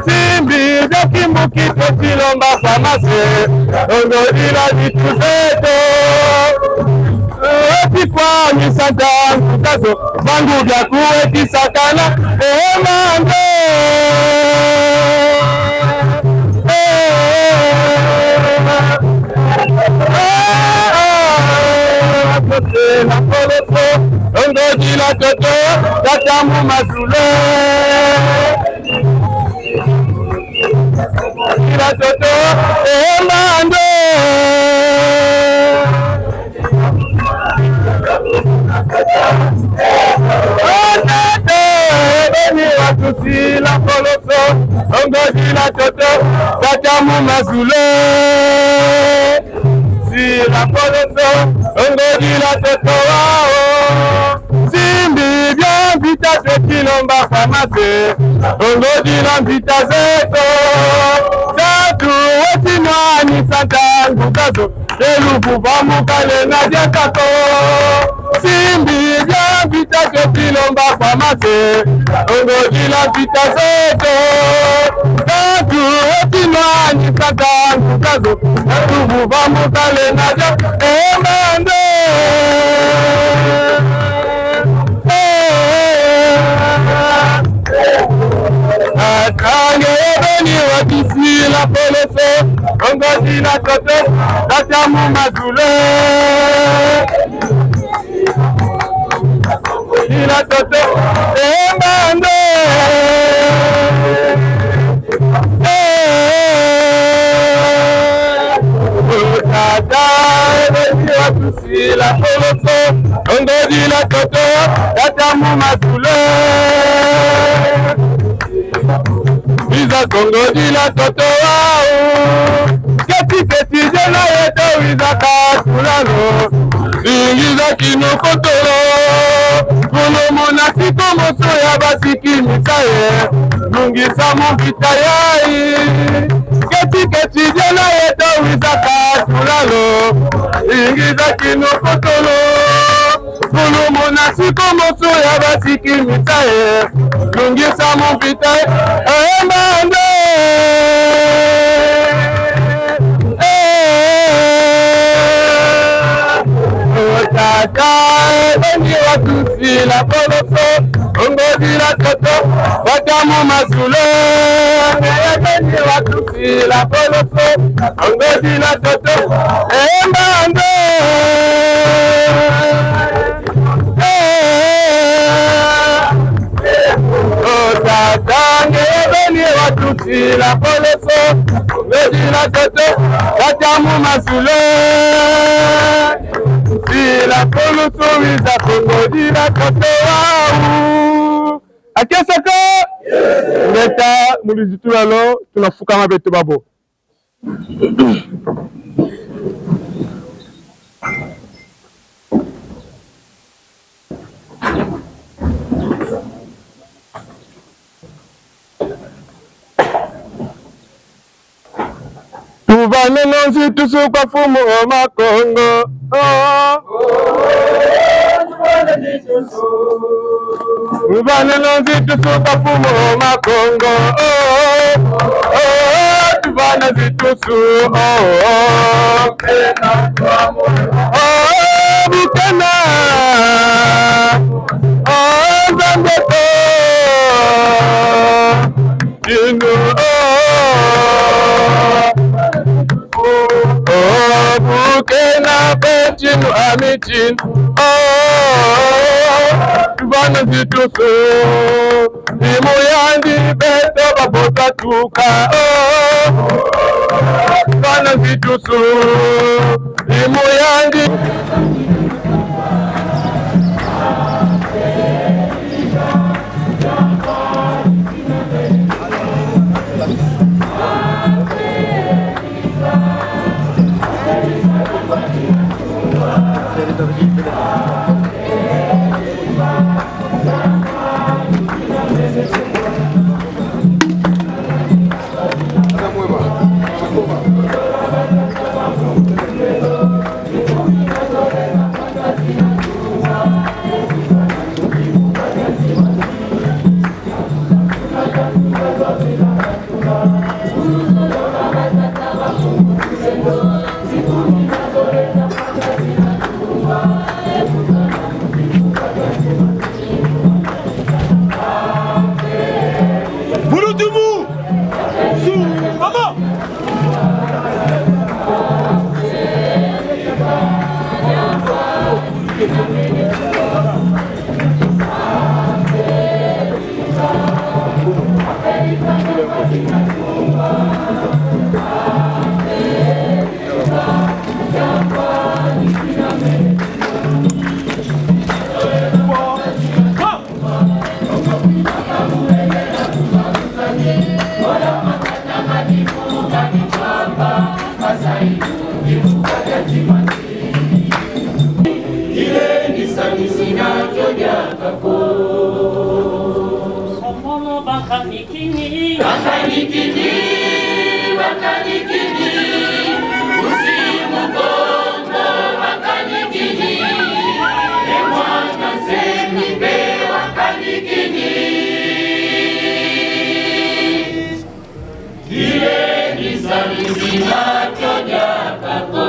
Simbi bia kimbuki, teti lomba kwa mase. Kongo dia ntoto. Eti kwa misanta nguzazo, bangu bia kuweti sakana. Eh, mande. Eh, eh, eh, eh. Kongo dia ntoto, tata mu masule. Dia ntoto, emba nde. Oh, tata, beni wa Ngodi la toto, tata mu mazulu. Sila koloso, ngodi la toto wau. Simbi bia mvita twe kilomba kwa mase, ngodi la mvita zeto. Tatu weti nwani sa ntangu zazo, e luvuvamu ka lenda diaka ko. Simbi bia mvita twe kilomba kwa mase, ngodi la mvita zeto. Tatu weti nwani sa ntangu zazo, e luvuvamu ka lenda diaka ko. E mbando. Akange ebeni watusila koloso, ngodi la toto, tata mu mazulu. Ngodi la toto, e mbando. Eh, oh, tata, ebeni watusila koloso, ngodi la toto, tata mu mazulu. Wiza ko ngodi la toto wau. Keti keti diena yeto wiza katula lo. Ingiza kinu kotolo. Kulumuna sikomoso ya basiki misaye. Lungisa mu mvita yai. Keti keti diena yeto wiza katula lo. Ingiza kinu kotolo. Kulumuna sikomoso ya basiki misaye. Lungisa mu mvita, e mbando. Eh, oh, tata, ebeni watusila koloso, ngodi la toto, tata mu mazulu. Ebeni watusila koloso, ngodi la toto, e mbando. Eh, oh, tata, nge ebeni watusila koloso, ngodi la toto, tata mu mazulu. Sila koloso wiza ko ngodi la toto wau. Akesaka. Ngeta, mu luzitu lwalo, tuna fukama beto babo. Tuvaneno nzitusu kwa Mfumu o Makongo. Oh. Tuvaneno nzitusu kwa Mfumu o Makongo. Oh. Oh, tuvana nzitusu. Oh, oh. Oh, bu kena. Oh, Nzambi eto. Ntinu, oh, oh, bu kena mpe ntinu, ami ntinu, oh, tuvana nzitusu. Ni mu yandi beto babota tuka, oh, tuvana nzitusu. Ni mu yandi. Bulutumu! Su, mama! Kilendi sangisi na kio diaka ko. Sambolo bakanikini. Bakanikini, bakanikini. Usi Mukongo bakanikini. E mwana Nsemi mpe bakanikini. Kilendi sangisi na kio diaka ko.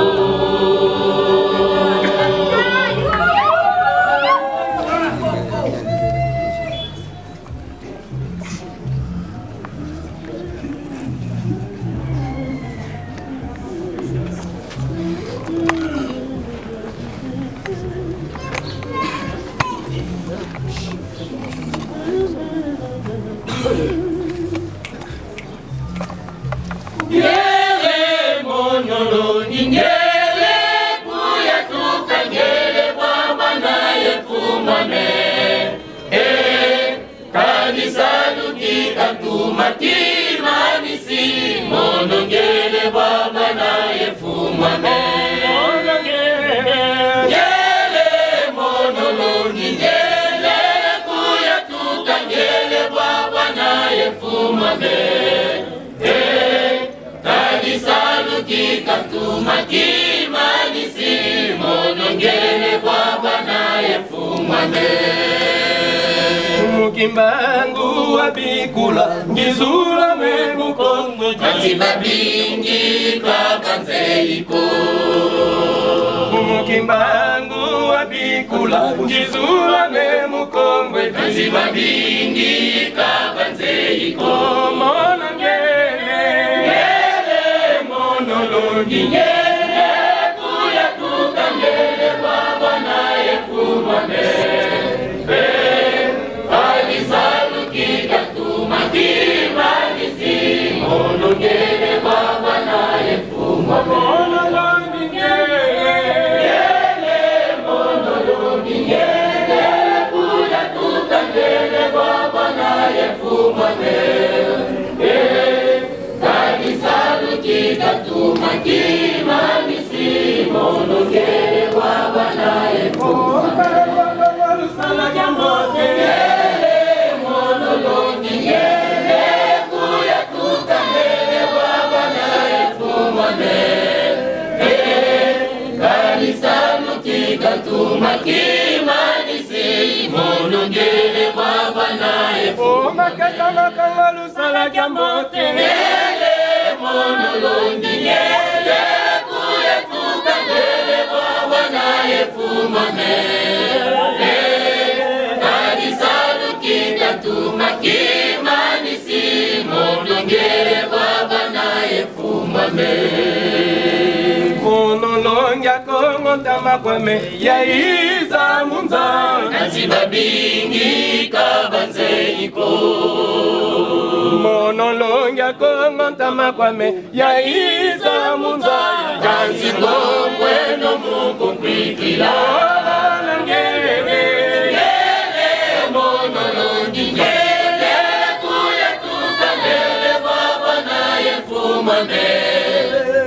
Ngiele mono longi, ngiele kuya tuka, ngiele bwabwa na ye mfumu ame. Eh, kadi salu kika ntuma kimanisi, mono ngiele bwabwa na ye mfumu ame. Ngiele mono longi, ngiele kuya tuka, ngiele bwabwa na ye mfumu ame. Eh, kadi salu kika ntuma kimanisi, mono ngiele bwabwa na ye mfumu ame. Mfumu Kimbangu wabikula, ngizula me Mukongo, kansi babingi ka banzeyi ko. Mfumu Kimbangu wabikula, ngizula me Mukongo, kansi babingi ka banzeyi ko. Mono ngiele, ngiele mono longi, ngiele kuya tuka, ngiele bwabwa na ye mfumu ame. Eh, kadi salu kika ntuma kimanisi, mono ngiele bwabwa na ye mfumu ame. Mono longi, ngiele, ngiele mono longi, ngiele kuya tuka, ngiele bwabwa na ye mfumu ame. Eh, kadi salu kika ntuma kimanisi, mono ngiele bwabwa na ye mfumu ame. Sala diambote. Ngiele mono longi, ngiele kuya tuka, ngiele bwabwa na ye mfumu ame. Eh, kadi salu kika ntuma kimanisi, mono ngiele bwabwa na ye mfumu ame. O makasa makangalo sala diambote. Ngiele mono longi, ngiele kuya tuka, ngiele bwabwa na ye mfumu ame. Eh, kadi salu kika ntuma kimanisi, mono ngiele bwabwa na ye mfumu ame. Mono longi a Kongo ntama kwame, yayiza mu nza, kansi babingi ka banzeyi ko. Mono longi a Kongo ntama kwame, yayiza mu nza, kansi Kongo eno mu kunkwikila. Ngiele, ngiele mono longi, ngiele kuya tuka, ngiele bwabwa na ye mfumu ame.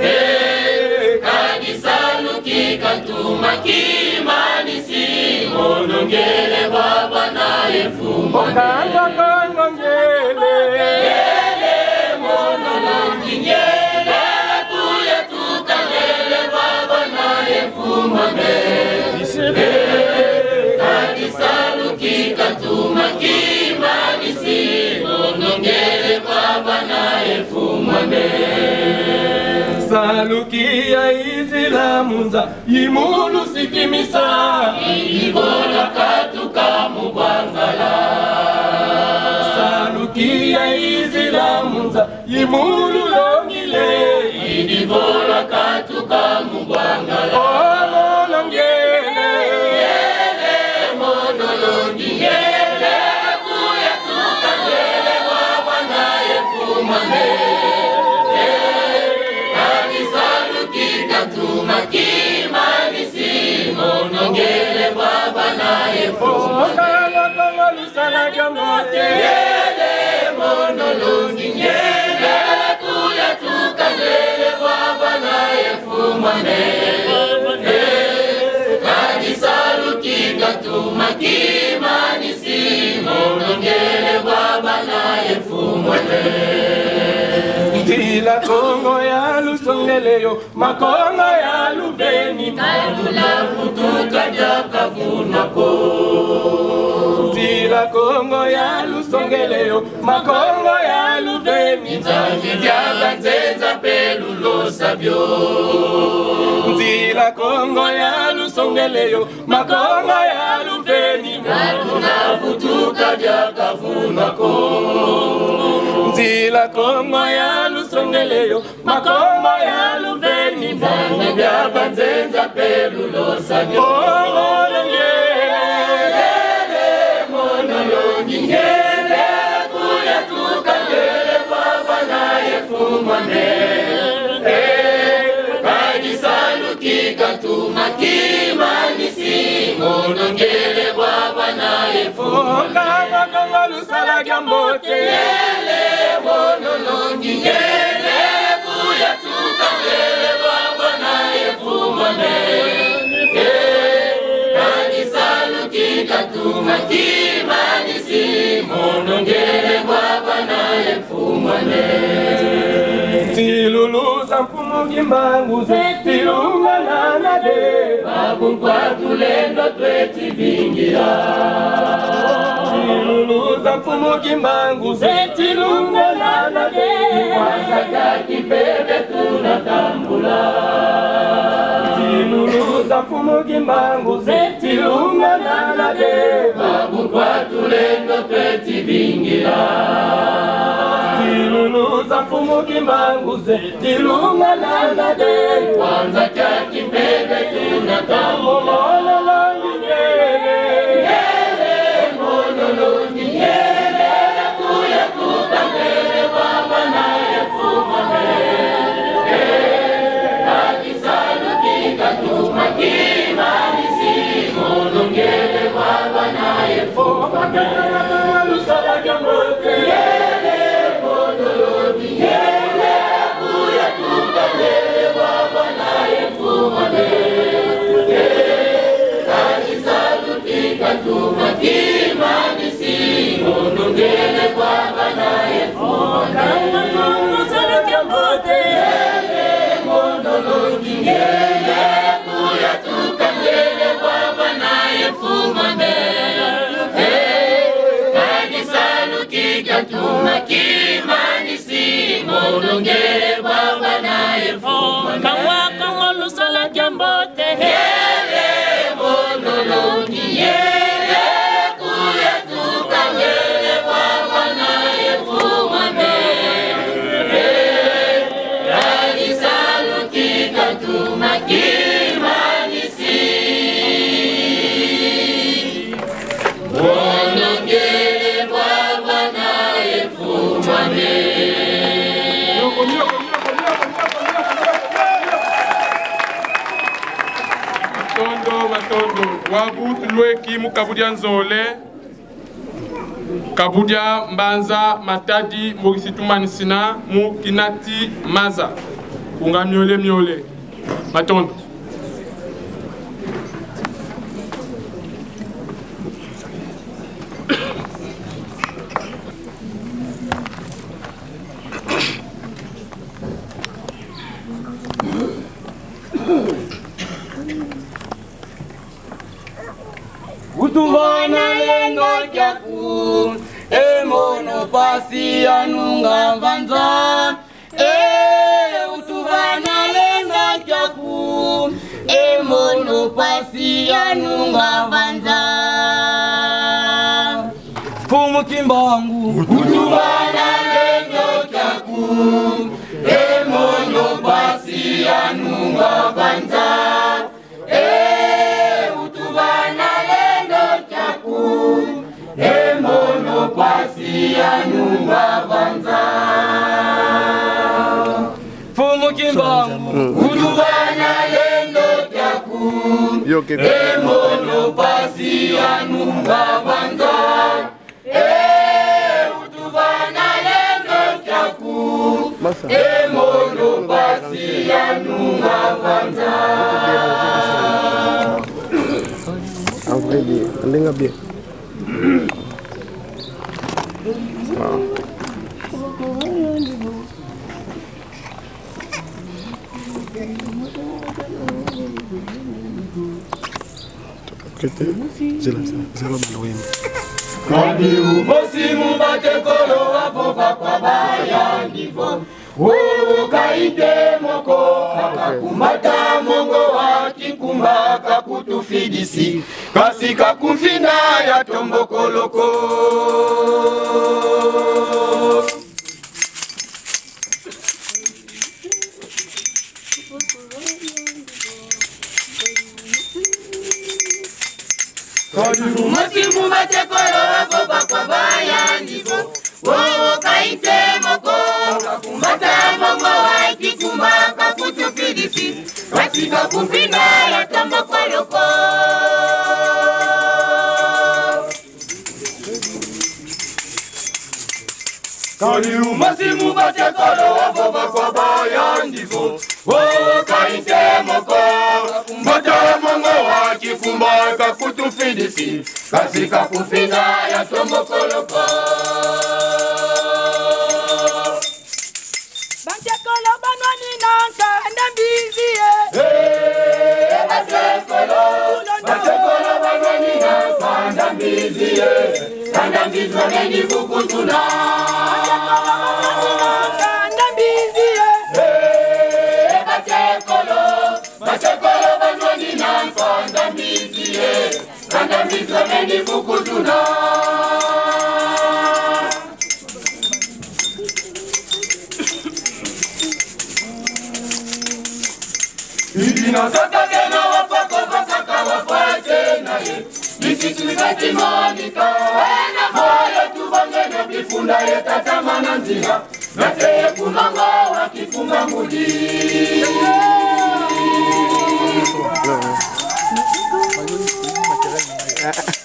Eh, kadi salu kika ntuma kimanisi, mono ngiele bwabwa na ye mfumu ame. Kongo, Kongo ngiele. Ngiele mono longi, ngiele kuya tuka, ngiele bwabwa na ye mfumu ame. Eh, kadi salu kika ntuma kimanisi, mono ngiele bwabwa na ye mfumu ame. Salu kiyizila mu nza, yimulu sikimisa. Yidi vola katuka mu bwangala. Salu kiyizila mu nza, yimulu longile. Yidi vola katuka mu bwangala. O mono ngiele. Ngiele mono longi, ngiele kuya tuka, ngiele bwabwa na ye mfumu ame. Eh, kadi salu kika ntuma kimanisi, mono ngiele bwabwa na ye mfumu ame. Kongo, Kongo, lusala diambote. Ngiele mono longi, ngiele kuya tuka, ngiele bwabwa na ye mfumu ame. Kimanisi, mono ngiele bwabana ye mfumu ame. Nzila Kongo ya lusongele yo, makongo ya luveni. Kavula vutuka diaka vuna ko. Nzila Kongo ya lusongele yo, makongo ya luveni. Nzangi dia banzenza mpe lulosa bio. Nzila Kongo ya lusongele yo, makongo ya luveni. Kavula vutuka diaka vuna ko. Nzila Kongo ya lusongele yo, makongo ya luveni. Nzangi dia banzenza mpe lulosa bio. Oh, mono ngiele, mono longi ngiele, kuya tuka ngiele bwabana ye mfumu ame. Eh, kadi salu kikatuma kimanisi, mono ngiele bwabana ye mfumu ame. Oh, Kongo, Kongo, lusala kia mbote. Ngiele, mono longi ngiele, kuya tuka ngiele bwabana ye mfumu ame. Eh, kadi salu kikatuma kimanisi, mono ngiele bwabana ye mfumu ame. Nsilulu za Mfumu Kimbangu zeti lunga nana de. Babu nkwa tulendo tweti vingila. Nsilulu za Mfumu Kimbangu zeti lunga nana de. Kwanza kia kimpeve tuna tambula. Nsilulu za Mfumu Kimbangu zeti lunga nana de. Babu nkwa tulendo tweti vingila. Nsilulu za Mfumu Kimbangu zeti lunga nana de. Kwanza kia kimpeve tuna tambula. Mono longi ngiele. Ngiele, mono longi ngiele, kuya tuka ngiele bwabana ye mfumu ame. Eh, kadi salu kikatuma kimanisi, mono ngiele bwabana ye mfumu ame. Lusala kia mbote. Ngiele, mono longi ngiele, kuya tuka ngiele bwabana ye mfumu ame. Eh, kadi salu kikatuma kimanisi, mono ngiele bwabana ye mfumu ame. Lusala kia mbote. Ngiele, mono longi ngiele, kuya tuka ngiele bwabana ye mfumu ame. Eh, kadi salu kikatuma kimanisi, mono ngiele bwabana ye mfumu ame. Kawa Kongo, lusala kia mbote. Ngiele, mono longi ngiele, kuya tuka ngiele bwabana ye mfumu ame. Eh, kadi salu kikatuma kimanisi, mono ngiele bwabana ye mfumu ame. Matondo, matondo. Bwabu tulweki mu kabu dia nzole, kabu dia mbanza Matadi, Maurice Tumanisina, mu Kinati Maza. Kunga miole miole. Matondo. Utuvana lendo kiaku, e mono mpasi ya nunga mbanza. E, utuvana lendo kiaku, e mono mpasi ya nunga mbanza. Mfumu Kimbangu. Utuvana lendo kiaku, e mono mpasi ya nunga mbanza. E, utuvana lendo kiaku, e mono mpasi ya nunga mbanza. Mfumu Kimbangu. Mm. Utuvana lendo kiaku, yoke, e mono mpasi ya nunga mbanza. E, utuvana lendo kiaku. Masa. E mono mpasi ya nunga mbanza. En vrai dire. Ndinga bien. Wow. Kete, zela, zela, zela bana wemba. Kadi umosi mu batekolo wavova kwa bayandi vo: Wowo ka inte moko, kaka kumbata mongo wa kikumba kakutufidisi, kansi ka kumfina ya tombokolo ko. Kadi umosi mu batekolo wavova kwa bayandi vo: Wowo ka inte moko, kaka kumbata mongo wa kikumba kakutufidisi, kansi ka kumfina ya tombokolo ko. Kadi umosi mu batekolo wavova kwa bayandi vo: Wowo ka inte moko, kumbata mongo wa kikumba kakutufidisi, kansi ka kumfina ya tombokolo ko. Bantekolo banwani na nkanda mbizi ye. Eh, bantekolo, bantekolo banwani na nkanda mbizi ye. Nkanda mbizi wameni vukutuna. Bantekolo banwani na nkanda mbizi ye. Eh, bantekolo, bantekolo banwani na nkanda mbizi ye. Nkanda mbizi wameni vukutuna. Idina saka kena wafwa ko, basaka wafwa kena ye. Bisi tuli ka timonika, wena moyo tuvangeno bifunda ye tatamana nzila. Nate ye ku mongo wa kikumba ngudi.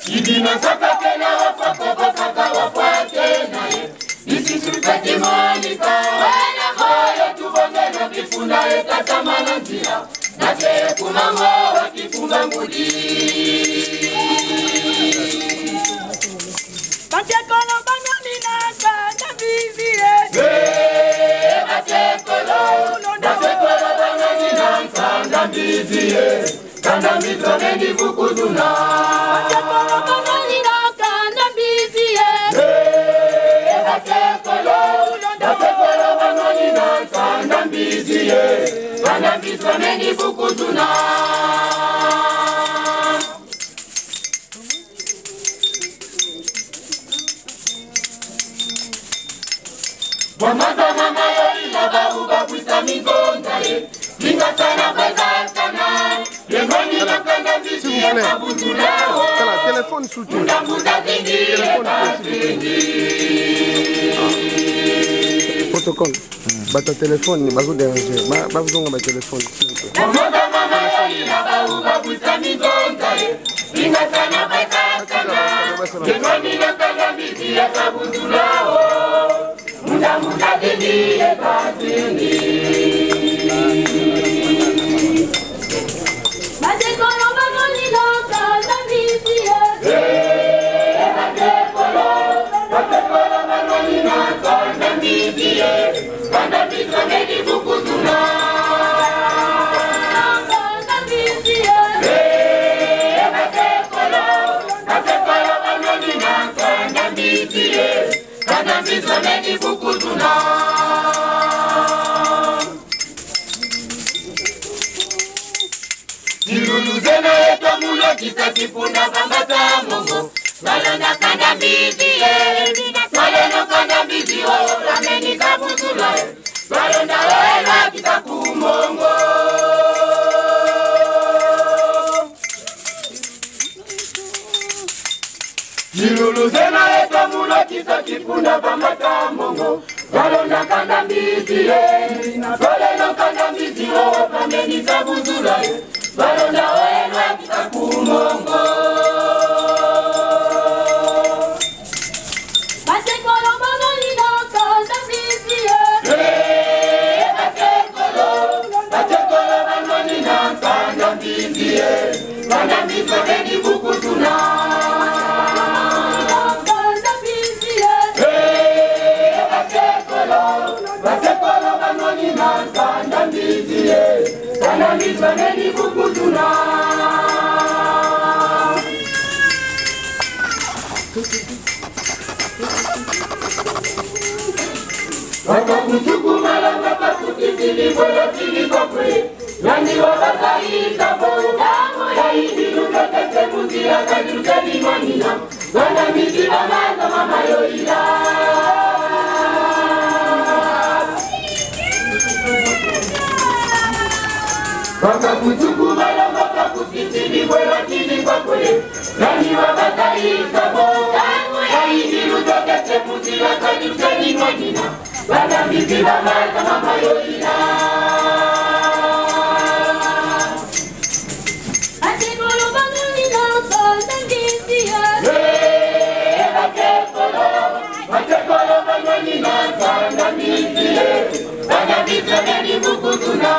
Idina saka kena wafwa ko, basaka wafwa kena ye. Bisi tuli ka timonika, wena moyo tuvangeno bifunda ye tatamana nzila. Nate ye ku mongo wa kikumba ngudi. Bantekolo banwani na nkanda mbizi ye. Eh, bantekolo, bantekolo banwani na nkanda mbizi ye. Nkanda mbizi wameni vukutuna. Bantekolo banwani na nkanda mbizi ye. Eh, bantekolo, bantekolo banwani na nkanda mbizi ye. Nkanda mbizi wameni vukutuna. Bwa maza mama yo ila ba uba kwisa mingonza ye. Linga sana kweza sana. Yemani makanda mbizi ya kabutula ho. Kala téléphone sous. Munda munda zingi ye. Téléphone sous. Protocole. Bato ya téléphone, bazo déranger. Ba, bazonga ba téléphone, s'il vous plaît. Mama, mama, ya ina ba uba buta migonza ye. Inga sana bata sana. Yemani na kanda mbizi ya kabutula ho. Munda, munda, dini, ye, ba, dini. Batekolo banwani na nkanda mbizi ye. Eh, batekolo, batekolo banwani na nkanda mbizi ye. Nkanda mbizi wameni vukutuna. Nkanda mbizi ye. Eh, batekolo, batekolo banwani na nkanda mbizi ye. Nkanda mbizi wameni vukutuna. Kilulu zena yeto mu lokisa kipunda bambata mongo. Balonda kanda mbizi ye. Balonda kanda mbizi wo, bameni kabutula ye. Balonda oyo elakisa ku mongo. Kilulu zena yeto mu lokisa kipunda bambata mongo. Balonda kanda mbizi ye. Balonda kanda mbizi wo, bameni kabutula ye. Balonda oyo elakisa ku mongo. Batekolo banwani na nkanda mbizi ye. Eh, batekolo, batekolo banwani na nkanda mbizi ye. Nkanda mbizi wameni vukutuna. Isabeli Kukutuna. Bakakusukumala, bakakutitili, bwela tili kwa kwe. Yandi wabakaisa bo, ya idilu kakese muzila kaduseni manina. Bana miti bamaza mamayoila. Bakakusukumala, bakakutitili, bwela tili kwa kwe. Yandi wabakaisa bo, ya idilu kakese muzila kaduseni manina. Bana miti bamaza mamayoila. Batekolo bangani na nsanda miti ye. Eh, batekolo, batekolo bangani na nsanda miti ye. Bana miti bangani mukutuna.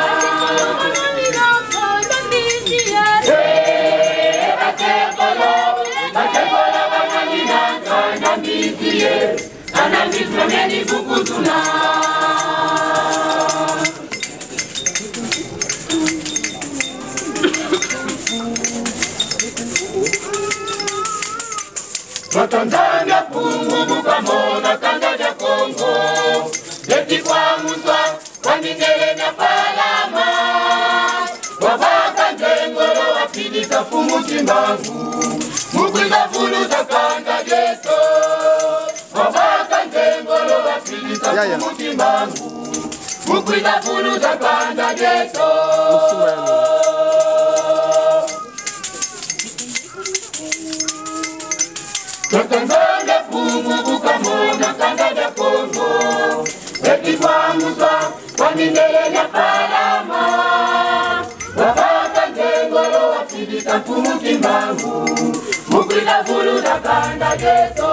Batekolo bangani na nsanda miti ye. Eh, batekolo, batekolo bangani na nsanda miti ye. Ana misma meni kukutuna. Batanzania kungu bukamona kanda dia Kongo. Beti kwa muswa, kwa mindele mia palama. Wabaka nzengolo wafidisa Mfumu Kimbangu. Mukwila vuluza kanda dieto. Wabaka nzengolo wafidisa Ya, ya. Mfumu Kimbangu. Mukwila vuluza kanda dieto. Musimba ya meno. Tata Nzambi Mfumu bukamona kanda dia Kongo. Beti kwa muswa, kwa mindele mia palama. Wabaka nzengolo wafidisa Mfumu Kimbangu. Mukwila vuluza kanda dieto.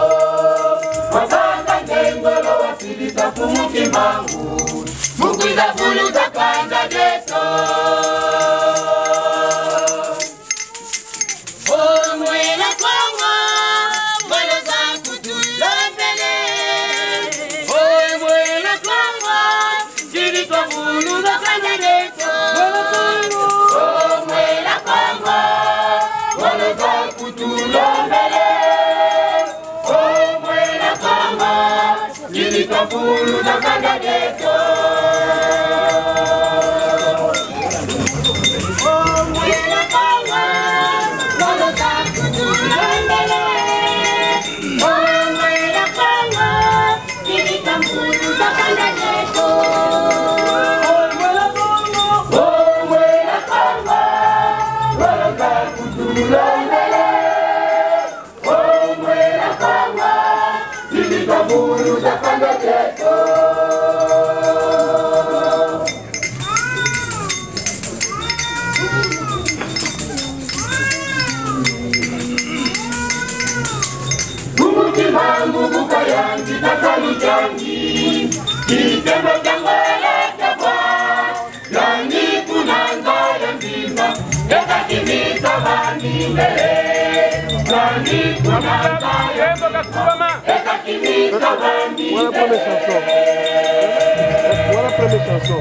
Wabaka nzengolo wafidisa Mfumu Kimbangu. Mukwila vuluza kanda dieto. O mwela Kongo, ngolo za kutulombele. O mwela Kongo, zili kwa vuluza kanda dieto. O mwela Kongo, ngolo za kutulombele. O mwela Kongo, zili kwa vuluza kanda dieto. O mwela Kongo, ngolo za kutulombele. O mwela Kongo, zili kwa vuluza kanda dieto. O mwela Kongo, o mwela Kongo, ngolo za kutulombele. O mwela Kongo, zili kwa vuluza kanda dieto. Mfumu Kimbangu bu kayanzi tata Lutangi, kitembo kia Angola kiavwa. Yandi kuna nza ya mvimba, eka kimisa bamindele. Yandi kuna nza ya mvimba, eka kimisa bamindele. Voilà la première chanson. Voilà la première chanson.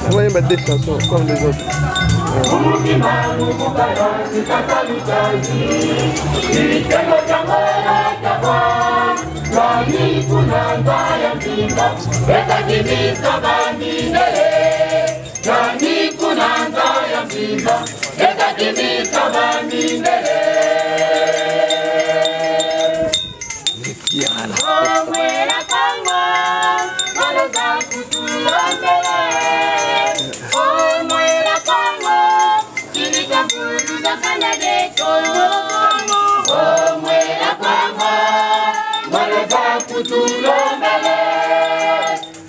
On va mettre des chansons comme les autres. Mfumu Kimbangu bu kayanzi tata Lutangi, kitembo kia Angola kiavwa. Yandi kuna nza ya mvimba, eka kimisa bamindele. Yandi kuna nza ya mvimba, eka kimisa bamindele. O mwela Kongo, ngolo za kutulombele. O mwela Kongo, zili kwa vuluza kanda dieto. O mwela Kongo, ngolo za kutulombele.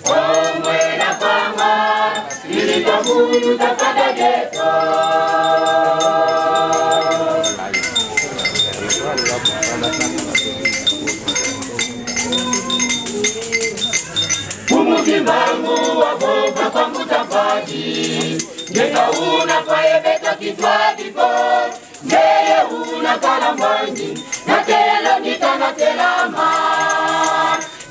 O mwela Kongo, zili kwa vuluza kanda dieto. Mfumu Kimbangu wavova kwa mbuta mpadi. Nge ka una kwa ye beto kitwa kifo. Ngeye una kala mbangi, na telo ni kana telama.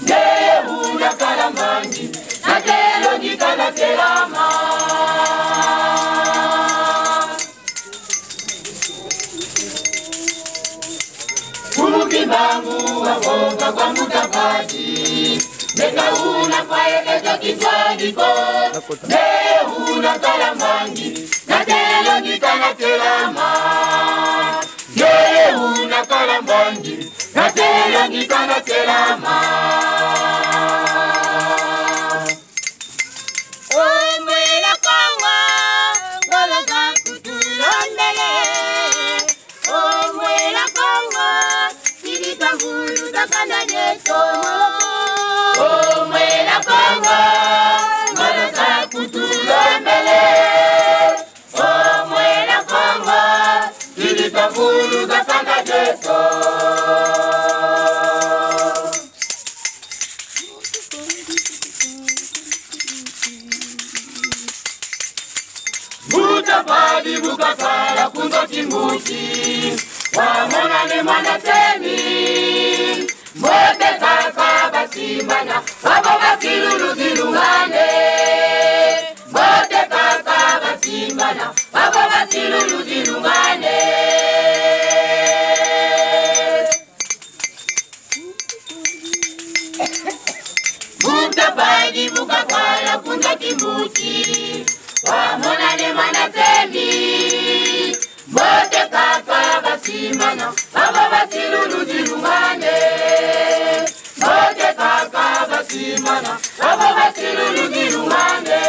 Ngeye una kala mbangi, na telo ni kana telama. Iswadiko, neye una kala mbangi, na telo ngikana telama. Neye una kala mbangi, na telo ngikana telama. O mwela Kongo, ngolo za kutulombele. O mwela Kongo, silika mvulu za kanda dieto. O mwela Kongo, ngolo za kutulombele. O mwela Kongo, silika mvulu za kanda dieto. Mbuta Mpadi bu kasala ku nzo kimbuti, wamona Ne Muanda Nsemi. Mbote kaka basimbana, babo basilulu zilungane. Mbote kaka basimbana, babo basilulu zilungane. Mbuta Mpadi bu kakwala ku nzo kimbuti, wamona Ne Muanda Nsemi. Mbote kaka basimbana, babo basilulu zilungane. Mbote kaka basimbana, babo basilulu zilungane.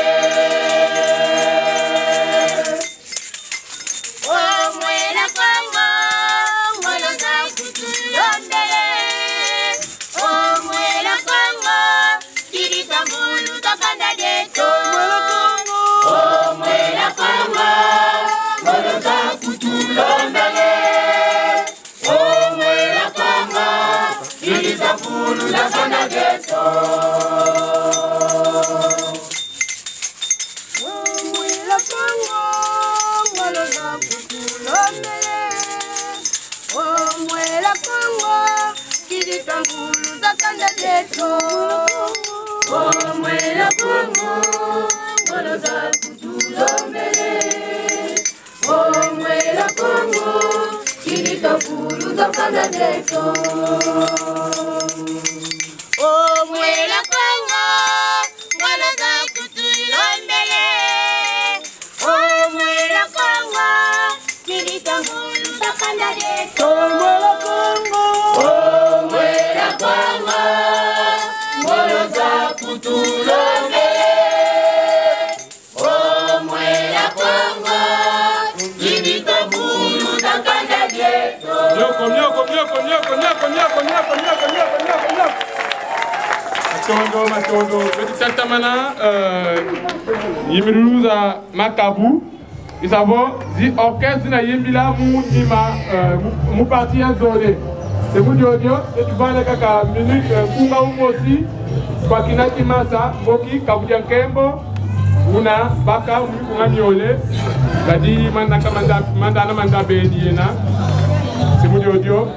O mwela Kongo, ngolo za kutulombele. O mwela Kongo, silika mvulu za kanda dieto. O mwela Kongo, ngolo za kutulombele. O mwela Kongo, silika mvulu za kanda dieto. O mwela Kongo, ngolo za kutulombele. O mwela Kongo, silika mvulu za kanda dieto. O mwela Kongo, ngolo za kutulombele. O mwela Kongo, silika mvulu za kanda dieto. O mwela Kongo, ngolo za kutulombele. O mwela Kongo, silika mvulu za kanda dieto. O mwela Kongo. O mwela Kongo, ngolo za kutulombele. O mwela Kongo, silika mvulu za kanda dieto. Mioko, mioko, mioko. Matondo, matondo. Beti tatamana, euh, yimbululu za makabu. I sa vo zi orchestre na yimbila mu nima, euh, mu, mu partie ya zole. Se mu diodio, se tuvanda kaka minute, euh, nkunga umosi, kwa kina kimasa, mboki, kabu dia nkembo, una baka, mu mikunga miole, kadi mandaka manda, mandana manda beni yena. Se mu diodio.